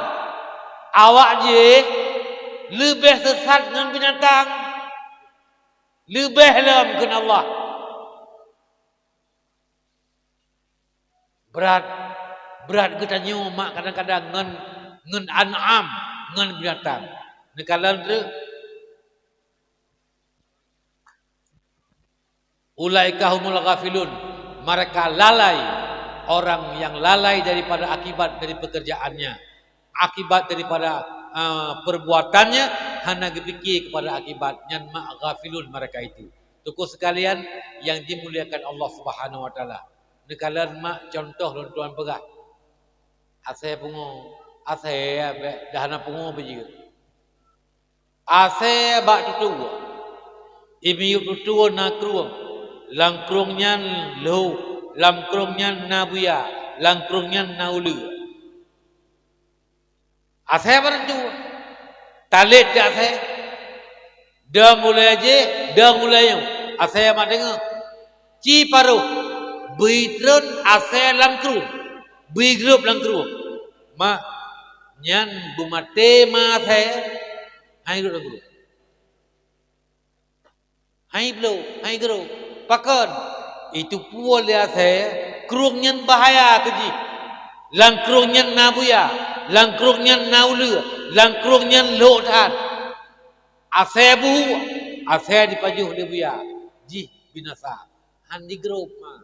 awak jih leubeh sesat ngon binatang. Leubeh lom, kheun Allah. Brat, brat geutanyoe mak kadang-kadang ngon, ngon an'am, ngon binatang. Neukalon treuk. "Ulaika humul ghafilun." Mereka lalai, orang yang lalai daripada akibat dari pekerjaannya, akibat daripada, a, perbuatannya, hana geupike kepada akibat, nyan mak ghafilun mereka itu. Teungku sekalian yang dimuliakan Allah Subhanahu wa Taala, neukalon mak contoh lôn tuan peugah. Asée pungo, asée bék dah hana pungo beujeuet. Asée bak tutue. Imiyueb tutue na krueng. Lam krueng nyan lhok, lam krueng nyan na buya, lam krueng nyan na uleue. Asée bak tutue. Talét di asée. Dong ulée jéh, dong ulée nyoe. Asée mak deungoe. Ci paroh, bri treun asée lam krueng, bri grôp lam krueng. Mak, nyan beumaté ma asée, hai grôp lam krueng. Hai bloe, hai grôp. Pakon? Jitupue lé asée, krueng nyan bahaya keu jih. Lam krueng nyan na buya, lam krueng nyan na uleue, lam krueng nyan lhok that. Asée beuhu, asée jipajoh lé buya, jih binasa. Han jigrôp ma.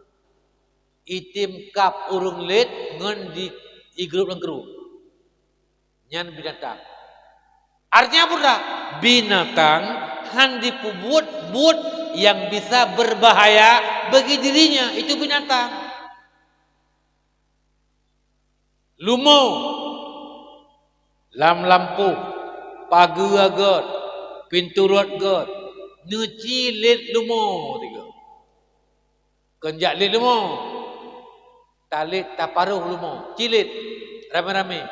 Item kab ureuëng lét ngon di, igrôp lam krueng. Nyan binatang. Artinya apa dah? Binatang han jipeubuet buet nyang bisa berbahaya bagi dirinya, itu binatang. Lumo, lam lampôh, pageue gét, pintoe rot gét, neucilét lumo tiga. Kon jak lét lumo. Talét taparoh lumo, cilét ramé-ramé.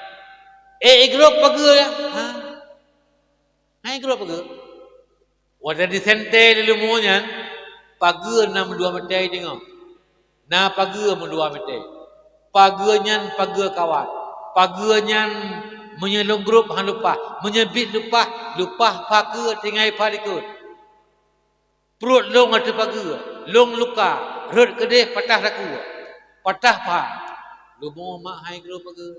Eh, igrôp pageue ya? Ha? Hai igrôp pageue. Watée disentée lé lumo nyan, pageue na meudua meuté deungoe. Na pageue meudua meuté. Pageue nyan pageue kawan. Pageue nyan meunyoe lôn grôp han leupah, meunyoe biet leupah, leupah pageue tinggai palikot. Pruet lôn ateueh pageue, lôn luka, rhot keudeh patah takue, patah pha. Lumo mak hai grôp pageue.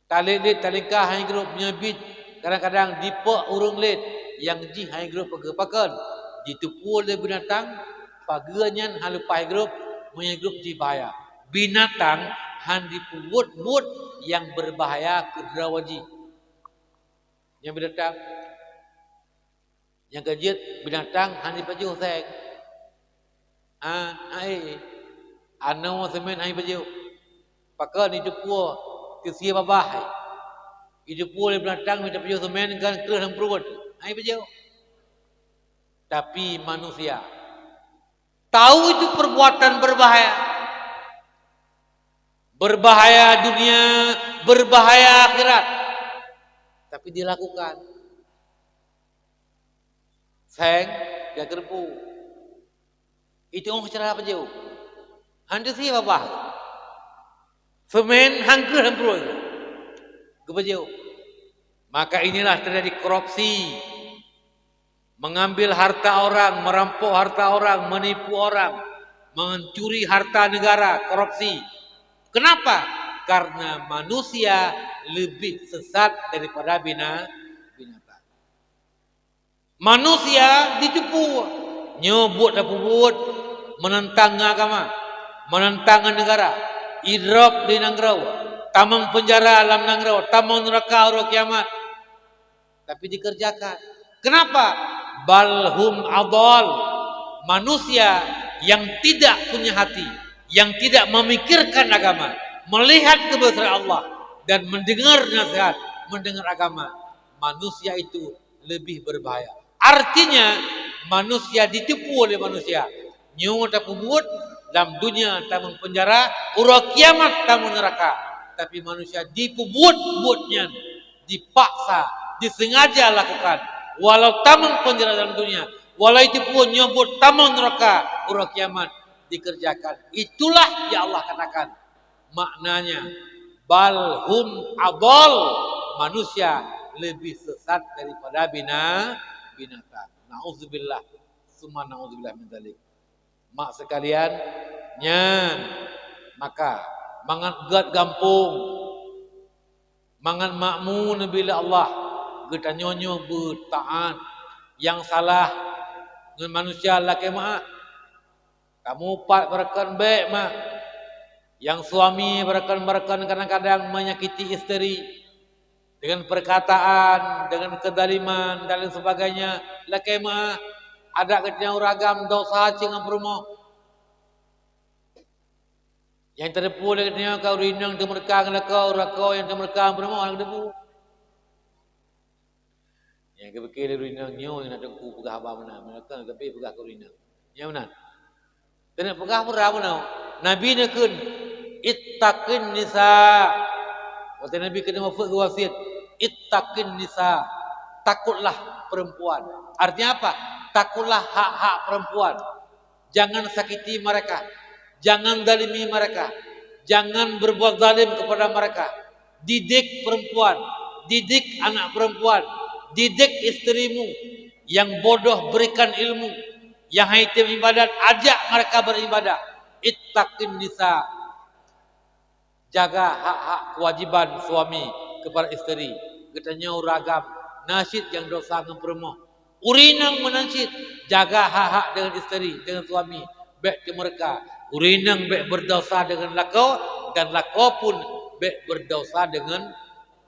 Talét-lét talingka hai grôp nyoe biet, kadang-kadang dipok ureuëng lét nyang jih hai grôp pageue. Pakon? Jiteupue lé binatang, pageue nyan han leupah hai grôp, meunyoe grôp jih bahaya. Binatang han jipeubuet buet nyang berbahaya keu droe jih. Nyang binatang Nyang keujeuet binatang han jipajoh seng. Ha, hai. Anoe seumén han jipajoh. Pakon jiteupue teusie babah hai. Jiteupue lé binatang mita pajoh seumén kan kreueh lam pruet. Han jipajoh. Tapi manusia tahu itu perbuatan berbahaya. Berbahaya dunia, berbahaya akhirat. Tapi dilakukan. Seng, gagrebu. Itu oh cara pajoh. Han teusie babah. Seumén han kreueh lam pruet. Geupajoh. Maka inilah terjadi korupsi. Mengambil harta orang, merampok harta orang, menipu orang, mencuri harta negara, korupsi. Kenapa? Karena manusia lebih sesat daripada bina-, binatang. Manusia jiteupue, nyoe buet tapeubuet meunantang ngon agama, meunantang ngon negara, idrop di nanggroe, tamong peunjara lam nanggroe, tamong neuraka uroe kiamat. Tapi dikerjakan. Kenapa? Bal hum adhal. Manusia yang tidak punya hati, yang tidak memikirkan agama, melihat kebesaran Allah dan mendengar nasihat, mendengar agama, manusia itu lebih berbahaya. Artinya, manusia ditipu oleh manusia. Nyoe tapeubuet lam dunia tamong peunjara, uroe kiamat tamong neuraka. Tapi manusia dipeubuet buet nyan dipaksa, disengaja lakukan. Walau tamong peunjara dalam dunia, walau itu pun nyoe buet tamong neuraka, uroe kiamat dikerjakan. Itulah yang Allah katakan. Maknanya, bal hum adhal, manusia lebih sesat daripada bina-, binatang. Nauzubillah, summa nauzubillah min dzalik. Mak sekalian, nyan, maka mangat gét gampông, mangat makmu neubi lé Allah, geutanyoe nyoe beutaát, nyang salah ngon manusia lakée meuáh. Kamoe pat beureukon bék mak. Nyang suami beureukon-beureukon kadang-kadang menyakiti isteri dengan perkataan, dengan kezaliman dan lain sebagainya, lakée meuáh, adak geutanyoe ureuëng agam desya cit ngon peurumoh. Nyang teudepu lé geutanyoe ka ureuëng inong teumeureuka ngon lakoe, lakoe nyang teumeureuka ngon peurumoh hana teudepu. Nyang geupike lé ureuëng inong nyoe na teungku peugah haba meunan, meunan kan tapi peugah keu ureuëng inong. Nyang meunan. Keuneuk peugah peue meunan. Nabi neukheun, "Ittaqin nisa." Watée Nabi keuneuk wafeuet geuwasiet, "Ittaqin nisa." Takutlah perempuan. Artinya apa? Takutlah hak-hak perempuan. Jangan sakiti mereka, jangan zalimi mereka, jangan berbuat zalim kepada mereka. Didik perempuan, didik anak perempuan, didik istrimu. Yang bodoh berikan ilmu, yang haitem ibadat ajak mereka beribadah. Ittaqin nisa. Jaga hak-hak kewajiban suami kepada isteri. Geutanyoe ureuëng agam na cit nyang desya ngon peurumoh. Ureuëng inong meunan cit, jaga hak-hak dengan isteri, dengan suami, bék teumeureuka. Ureuëng inong bék beudesya dengan lakoe, dan lakoe pun bék beudesya dengan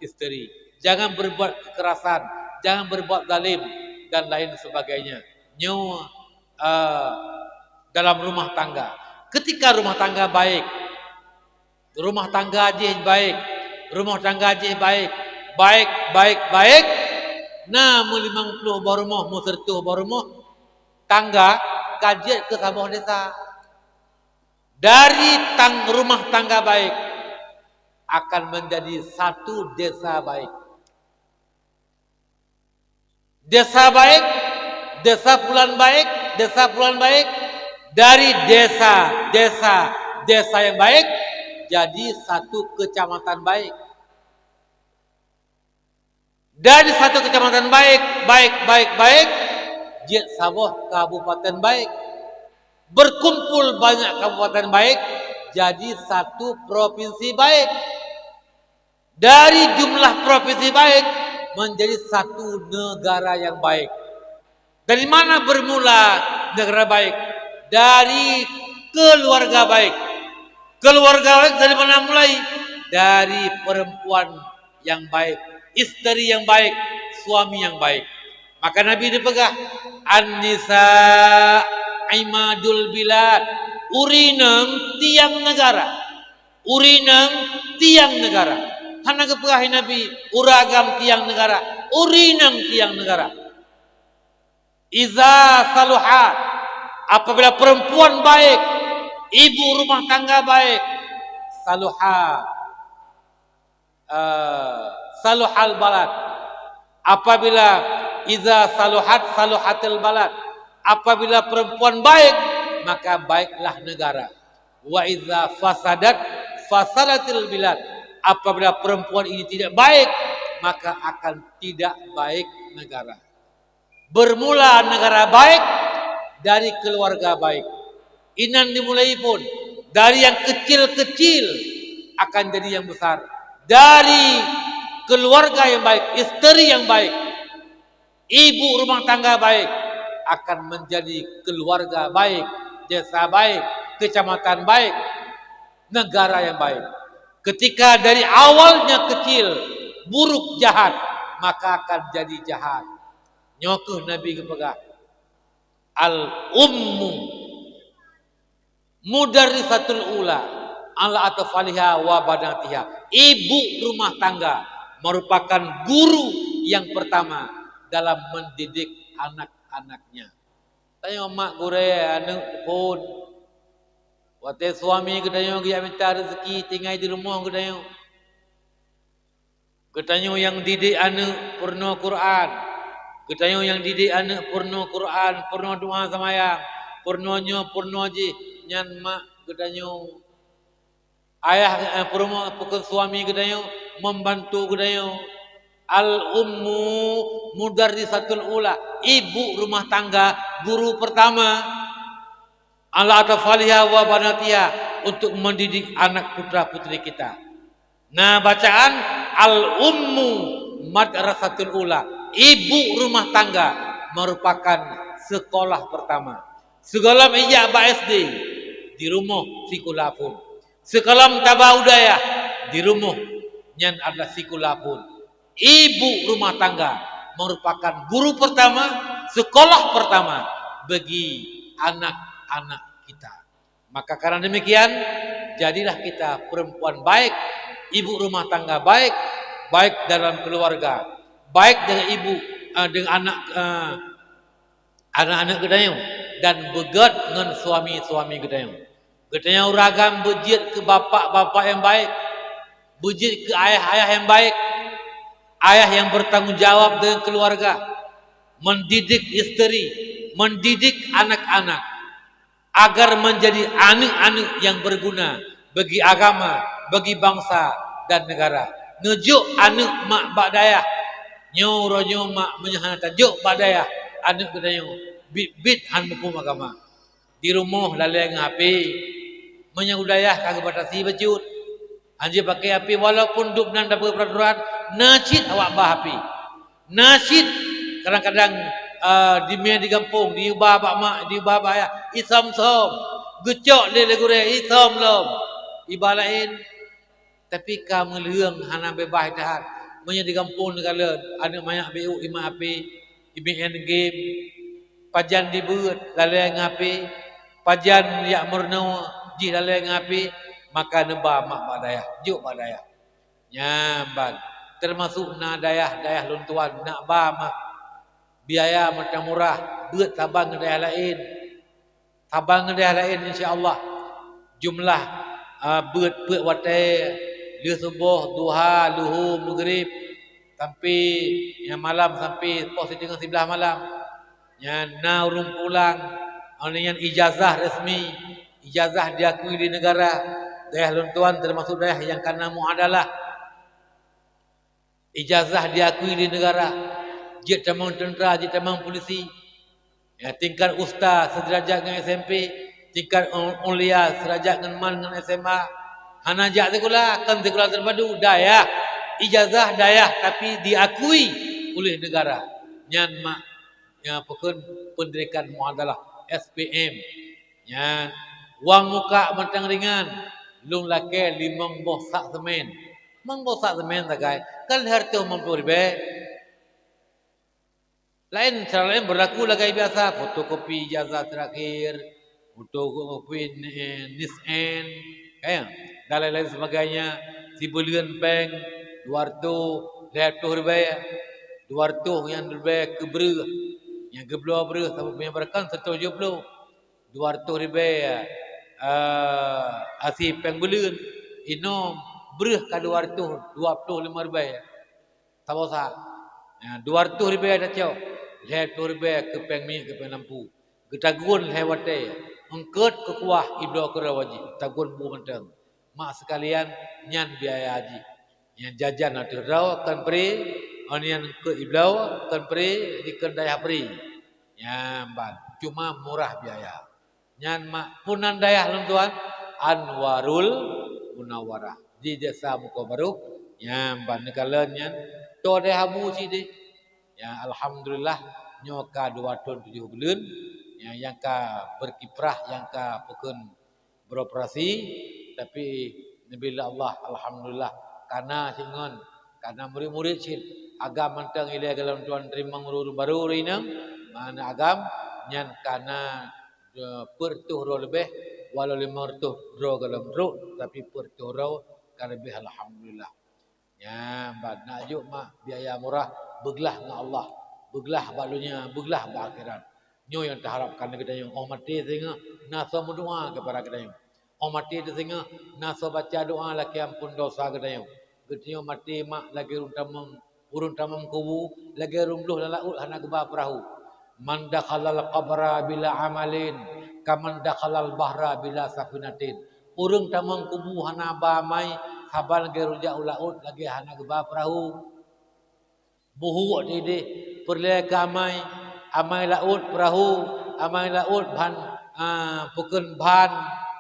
isteri. Jangan berbuat kekerasan, jangan berbuat zalim, dan lain sebagainya. Nyoe, eh, dalam rumah tangga. Ketika rumah tangga baik, rumah tangga jih baik, rumah tangga jih baik, baik, baik, baik, na meulimong ploh boh rumoh, meuseureutôh boh rumoh, tangga ka jeuet keu saboh desa. Dari tang-, rumah tangga baik akan menjadi satu desa baik. Desa baik, desa pulan baik, desa pulan baik, dari desa, desa, desa yang baik, jadi satu kecamatan baik. Dari satu kecamatan baik, baik, baik, baik, jeuet saboh kabupaten baik. Berkumpul banyak kabupaten baik, jadi satu provinsi baik. Dari jumlah provinsi baik, menjadi satu negara yang baik. Dari mana bermula negara baik? Dari keluarga baik. Keluarga baik dari mana mulai? Dari perempuan yang baik, isteri yang baik, suami yang baik. Maka Nabi dipeugah, "An-nisa imadul bilad." Ureueng inong tiang negara. Ureueng inong tiang negara. Hana geupeugah Nabi, "Ureueng agam tiang negara." Ureueng inong tiang negara. "Iza saluhat," apabila perempuan baik, ibu rumah tangga baik, saluha, eh, saluhal balad. Apabila, "Iza saluhat, saluhatil balad." Apabila perempuan baik, maka baiklah negara. "Wa iza fasadat, fasadatil bilad." Apabila perempuan ini tidak baik, maka akan tidak baik negara. Bermula negara baik dari keluarga baik. Inan dimulai pun dari yang kecil-kecil akan jadi yang besar. Dari keluarga yang baik, isteri yang baik, ibu rumah tangga baik, akan menjadi keluarga baik, desa baik, kecamatan baik, negara yang baik. Ketika dari awalnya kecil, buruk, jahat, maka akan jadi jahat. Nyoe kheueh Nabi geupeugah, "Al-ummu mudarrisatul ula ala atfaliha wa banatiha." Ibu rumah tangga merupakan guru yang pertama dalam mendidik anak-anaknya. Tanyoe mak gurée aneuëk phon. Watée suami geutanyoe geujak mita rezeki tinggai di rumoh geutanyoe. Geutanyoe nyang didik aneuëk peurunoe Quran. Geutanyoe nyang didik aneuëk peurunoe Quran, peurunoe doa seumayang, peurunoe nyoe, peurunoe jih, nyan mak geutanyoe. Ayah, eh, peurumoh, peukon suami geutanyoe, membantu geutanyoe. Al-ummu mudarrisatul ula, ibu rumah tangga, guru pertama. Ala atfaliha wa banatiha, untuk mendidik anak putra-putri kita. Nah, bacaan al-ummu madrasatul ula, ibu rumah tangga merupakan sekolah pertama. Sigohlom ijak bak S D, di rumoh sikula phon. Sigohlom taba u dayah, di rumoh nyan adalah sikula phon. Ibu rumah tangga merupakan guru pertama, sekolah pertama bagi anak-anak kita. Maka karena demikian, jadilah kita perempuan baik, ibu rumah tangga baik, baik dalam keluarga, baik dengan ibu, eh, dengan anak, eh, anak-anak geutanyoe, dan beugét ngon suami-suami geutanyoe. Geutanyoe ureuëng agam beujeuet keu bapak-bapak nyang baik, beujeuet keu ayah-ayah nyang baik, ayah nyang bertanggung jawab dengan keluarga, mendidik isteri, mendidik anak-anak, agar menjadi aneuëk-aneuëk nyang berguna bagi agama, bagi bangsa dan negara. Neujok aneuëk mak bak dayah. Nyoe uroe nyoe mak meunyoe hana tajok bak dayah aneuëk geutanyoe, biet-biet han muphom agama. Di rumoh lalée ngon H P. Meunyoe u dayah ka geubatasi bacut. Hanjeuet pakai H P walaupun dum nan dapur peraturan, na cit awak ba H P. Na cit kadang-kadang, eh, di mé di gampông, diuba bak mak, diuba bak ayah, isöm-söm. Geucok lé, lé gurée, isöm lom. Iba laén, tapi ka meuleueng hana beubaih that. Meunyoe di gampông neukalon, aneuk manyak B U imat HP, imeu'en game, pajan dibeuet lalée ngon HP, pajan jak meurunoe jih lalée ngon HP, maka neuba mak bak dayah, jok bak dayah. Nyan ban, teumasuk na dayah-dayah lôn tuan, nak ba mak biaya mantong murah, beuet saban ngon dayah laén. Saban ngon dayah laén, insya Allah. Jumlah, a, beuet peuet watée, lheueh suboh, duha, luhu, meugrib, sampai, ya, malam sampai poh siteungoh siblaih malam. Nyan na ureuëng pulang, awak nyan ijazah resmi, ijazah diakui di negara. Dayah lôn tuan teumasuk dayah nyang kana muadalah. Ijazah diakui di negara, jeuet tamong teuntra, jeuet tamong polisi. Ya, tingkat ustaz seuderajat ngon S M P, tingkat ul-, ulia seuderajat ngon man ngon S M A. Hana jak sikula, kon sikula teupadu, dayah. Ijazah dayah, tapi diakui oleh negara. Nyan mak, ya, peukon pendidikan muadalah, S P M. Nyan, wang muka mantong ringan, lôn lakée limong boh sak semen. Limong boh sak semen sagai, kan lhée reutôh limong ploh ribée. Laén, cara laén berlaku lagée biasa, fotokopi ijazah terakhir, fotokopi, eh, NISN, kan? Dan lain-lain sebagainya, sibuleuen péng dua reutôh, lhée ploh ribée, dua reutôh nyan ribée keu breueh, nyang geubloe breueh, saboh penyebar kan seratus tujuh puluh. Dua reutôh ribée, eh, asie péng buleuen, inong breueh ka dua reutôh dua ploh limong ribée. Saboh sa. Ya, dua reutôh ribée tacok, lhée ploh ribée keu péng minyeuk, keu péng lampu. Geutagun lhée watée, eungkot keu kuah ibloe keudroe jih, tagun bu mantong. Mak seukalian, nyan biaya jih. Nyang jajan ateueh droe kon pri, oh, nyang eungkot ibloe kon pri, dikon dayah pri. Nyan ban, cuma murah biaya. Nyan mak, peue nan dayah lôn tuan, Anwarul Munawarah di Desa Muka Baru. Nyan ban neukalon nyan, toe dayah Abu sideh. Ya, alhamdulillah, nyoe ka dua thon tujoh buleuen, ya, nyang ka berkiprah, nyang ka peukon beroperasi, tapi neubi lé Allah, alhamdulillah, kana singon, kana murit-murit cit. Agam mantong ilée gohlom tuan teurimong ureuëng baru ureuëng inong, mana agam nyan kana, eh, peuet reutôh droe leubeh, walau limong reutôh droe gohlom trok, tapi peuet reutôh droe ka leubeh, alhamdulillah. Nyan ban, nak jok mak biaya murah, beuglah ngon Allah, beuglah bak donya, beuglah bak akhirat. Nyoe nyang taharapkan lé geutanyoe, óh maté singoh na soe meudoá keupada geutanyoe. Óh maté singoh na soe baca doá lakée amphon desya geutanyoe. Geutanyoe maté mak lagée ureuëng tamong, ureuëng tamong kubu, lagée ureuëng bloh lam laôt hana geuba peurahô. Man dakhalal qabra bila amalin, kaman dakhalal bahra bila safinatin. Ureuëng tamong kubu hana ba amai, saban lagée ureuëng jak u laôt lagée hana geuba peurahô. Buhuk sideh peureulée keu amai, amai laôt peurahô, amai laôt ban, a, peukon ban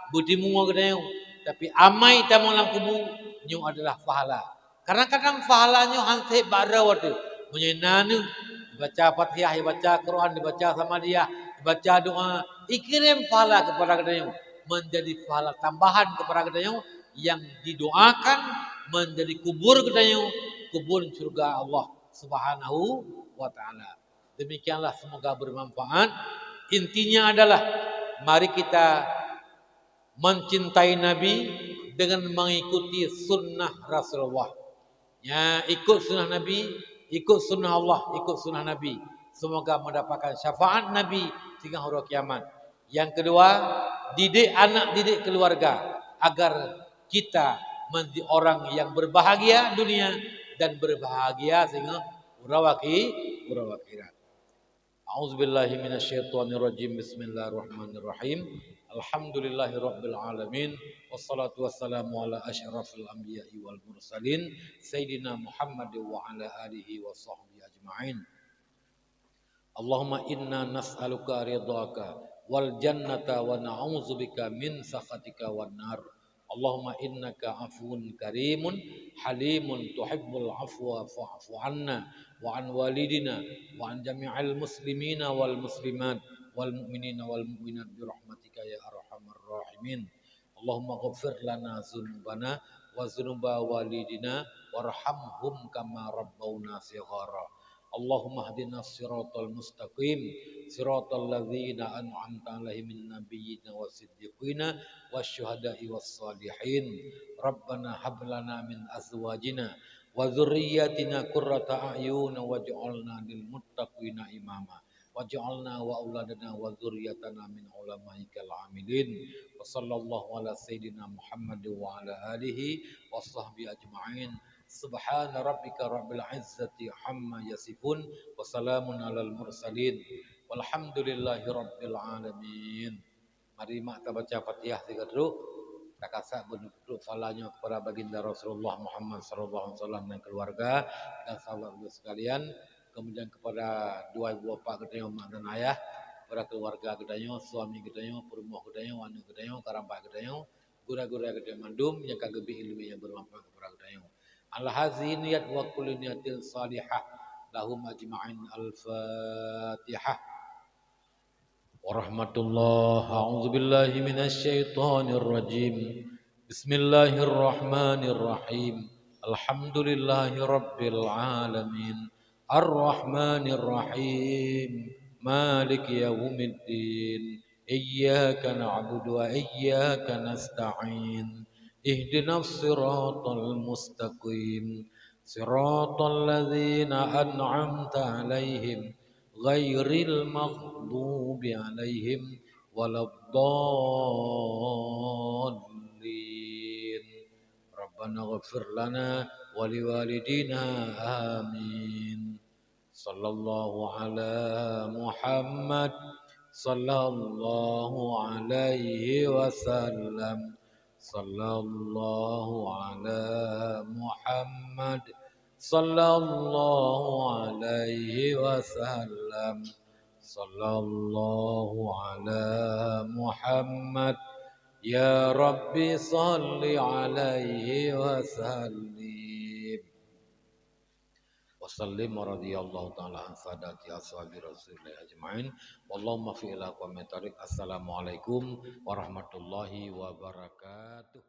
beutimua geutanyoe. Tapi amai tamong lam kubu, nyoe adalah pahala. Kadang-kadang pahala nyoe han sép bak droe teuh. Meunyoe na neuh, dibaca Fatihah, dibaca Quran, dibaca Samadiyah, dibaca doa, ikirém pahala keupada geutanyoe, menjadi pahala tambahan keupada geutanyoe nyang didoakan menjadi kubur geutanyoe, kubur syurga Allah Subhanahu wa Ta'ala. Demikianlah, semoga bermanfaat. Intinya adalah, mari kita mencintai Nabi dengan mengikuti sunnah Rasulullah. Ya, ikut sunnah Nabi, ikut sunnah Allah, ikut sunnah Nabi. Semoga mendapatkan syafaat Nabi singoh uroe kiamat. Yang kedua, didik anak, didik keluarga agar kita menjadi orang yang berbahagia dunia dan berbahagia singoh uroe akhi-, uroe akhirat. أعوذ بالله من الشيطان الرجيم. بسم الله الرحمن الرحيم. الحمد لله رب العالمين. والصلاة والسلام على أشرف الأنبياء والمرسلين سيدنا محمد وعلى آله وصحبه أجمعين. اللهم إنا نسألك رضاك والجنة ونعوذ بك من سخطك والنار. اللهم إنك عفو كريم حليم تحب العفو فاعف عنا وعن والدينا وعن جميع المسلمين والمسلمات والمؤمنين والمؤمنات برحمتك يا أرحم الراحمين. اللهم اغفر لنا ذنوبنا wa dzunuba walidina warhamhum kama rabbauna shighara. Allahumma hdina shiratal mustaqim, shiratal ladzina an'amta 'alaihim minan nabiyyina was siddiqina wasy syuhada'i was shalihin. Rabbana hab lana min azwajina wa dzurriyyatina qurrata a'yun waj'alna lil muttaqina imama. Waj'alna wa auladana wa dzurriyyatana min ulamaikal amilin. Wa sallallahu ala sayyidina Muhammad wa ala alihi wa sahbihi ajma'in. Subhana rabbika rabbil izzati amma yasifun. Wa salamun alal mursalin. Walhamdulillahi rabbil alamin. Mari mak tabaca Fatihah sigoe trok. Takasak beuneutrok phala nyoe kepada Baginda Rasulullah Muhammad sallallahu alaihi wasallam dan keluarga dan sahabat beliau sekalian. Kemudian kepada dua ibu bapak geutanyoe, mak dan ayah, kepada keluarga geutanyoe, suami geutanyoe, peurumoh geutanyoe, aneuk geutanyoe, karambah geutanyoe, gurée-gurée geutanyoe mandum nyang ka geubri ileumèe nyang bermanfaat kepada geutanyoe. Ala hazihi niyat wa kulli niyatin salihah lahum ajma'in. Al-Fatihah. Warahmatullah. A'udzubillahi minasyaitonirrajim. Bismillahirrahmanirrahim. Alhamdulillahi rabbil alamin. Arrahmanirrahim. Maliki yaumiddin. Iyyaka na'budu wa iyyaka nasta'in. Ihdinas siratal mustaqim. Siratal ladzina an'amta 'alaihim ghairil maghdubi 'alaihim waladdallin. Rabbana ighfir lana wa liwalidina. Amin. Sallallahu ala Muhammad. Sallallahu alaihi wasallam. Sallallahu ala Muhammad. Sallallahu alaihi wasallam. Sallallahu ala Muhammad. Ya Rabbi, salli alaihi wasallim. Wa sallim wa radhiyallahu ta'ala an sadati ashabi Rasulillah ajma'in. Wallahumma fi ila qawmi tariq. Assalamualaikum warahmatullahi wabarakatuh.